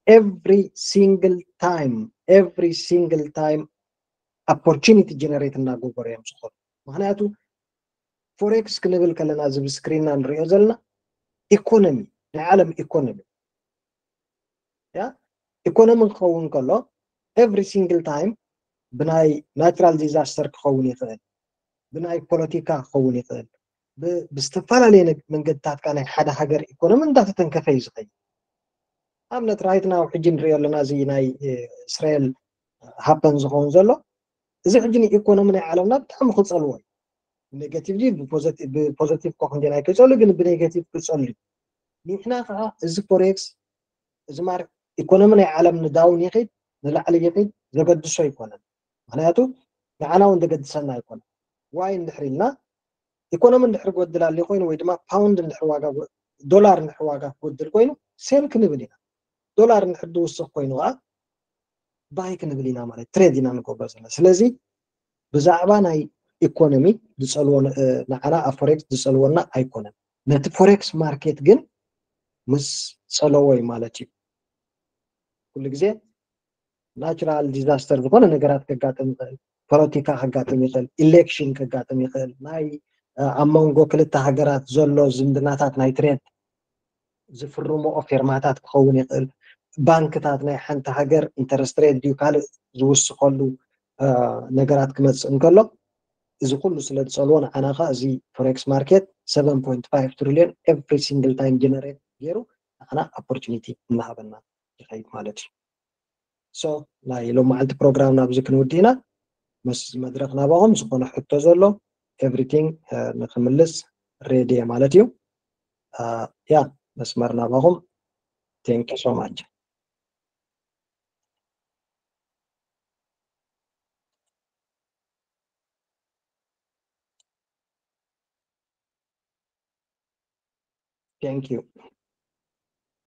every single time every single time opportunity generate እናገበሩ እዮም ዝኾኑ። ምክንያቱ ፎሬክስ ክንብል ከለና እዚ ብስክሪንና ንሪኦ ዘለና ኢኮኖሚ ናይ ዓለም ኢኮኖሚ ያ ኢኮኖሚ ክኸውን ከሎ every single time ብናይ ናቹራል ዲዛስተር ክኸውን ይኽእል፣ ብናይ ፖለቲካ ክኸውን ይኽእል፣ ብ- ብዝተፈላለየ ነግ- መንገድታት ከዓ ናይ ሓደ ሃገር ኢኮኖሚ እንዳተተንከፈ እዩ ዝኸይድ። ኣብነት ራይት ናው ሕጂ ንሪኦ ኣለና እዚ ናይ እ፣ እስራኤል ሃፐን ዝኸውን ዘሎ እዚ ሕጂ ንኢኮኖሚ ናይ ዓለምና ብጣዕሚ ክፀልዎ እዩ። ብኔጋቲቭ ድዩ ብፖዘቲ- ብፖዘቲቭ ኮ ክንደና ኣይክፀሉ ግን ብኔጋቲቭ ክፀሉ እዩ። ንሕና ከዓ እዚ ፎሬክስ እዚ ማር ኢኮኖሚ ናይ ዓለም ንዳውን ይኽድ ንላዕሊ ይኽድ ዘገድሶ ኣይኮነን። ምክንያቱ ንዓና እውን ዘገድሰና ኣይኮነን። ዋይ እንድሕር ኢልና ኢኮኖሚ እንድሕር ጎድል ኣሎ ኮይኑ ወይ ድማ ፓውንድ እንድሕር ዋጋ ጎ- ዶላር እንድሕር ዋጋ ክጎድል ኮይኑ ሴል ክንብል ኢና። ዶላር እንድሕር ዝውስኽ ኮይኑ ከዓ ባይ ክንብል ኢና ማለት ትሬድ ኢና ንገብሮ ዘለና። ስለዚ ብዛዕባ ናይ ኢኮኖሚ ዝፀልዎ ን- እ፣ ንዓና ኣብ ፎሬክስ ዝፀልወና ኣይኮነን። ነቲ ፎሬክስ ማርኬት ግን ምስ ፀለዎ እዩ ማለት እዩ። ኩሉ ግዜ ናቹራል ዲዛስተር ዝኾነ ነገራት ከጋጥም ይኽእል፣ ፖለቲካ ከጋጥም ይኽእል፣ ኢሌክሽን ከጋጥም ይኽእል፣ ናይ እ፣ ኣብ መንጎ ክልተ ሃገራት ዘሎ ዝምድናታት ናይ ትሬድ ዝፍርምኦ ፌርማታት ክኸውን ይኽእል፣ ባንክታት ናይ ሓንቲ ሃገር ኢንተረስት ሬት ድዩ ካልእ ዝውስኸሉ እ፣ ነገራት ክመፅእ እንከሎ እዚ ኩሉ ስለ ዝፀልዎ ንዓና ከዓ እዚ forex market seven point five trillion every single time generate ገይሩ ንዓና opportunity እናሃበና ይኸይድ ማለት እዩ። So ናይ ሎም መዓልቲ ፕሮግራም ናብዚ ክንውድእ ኢና። ምስ መድረክ ናባኹም ዝኾነ ሕቶ ዘሎ everything ንክምልስ ready እየ ማለት እዩ። ያ መስመር ናባኹም። Thank you so much. Thank you.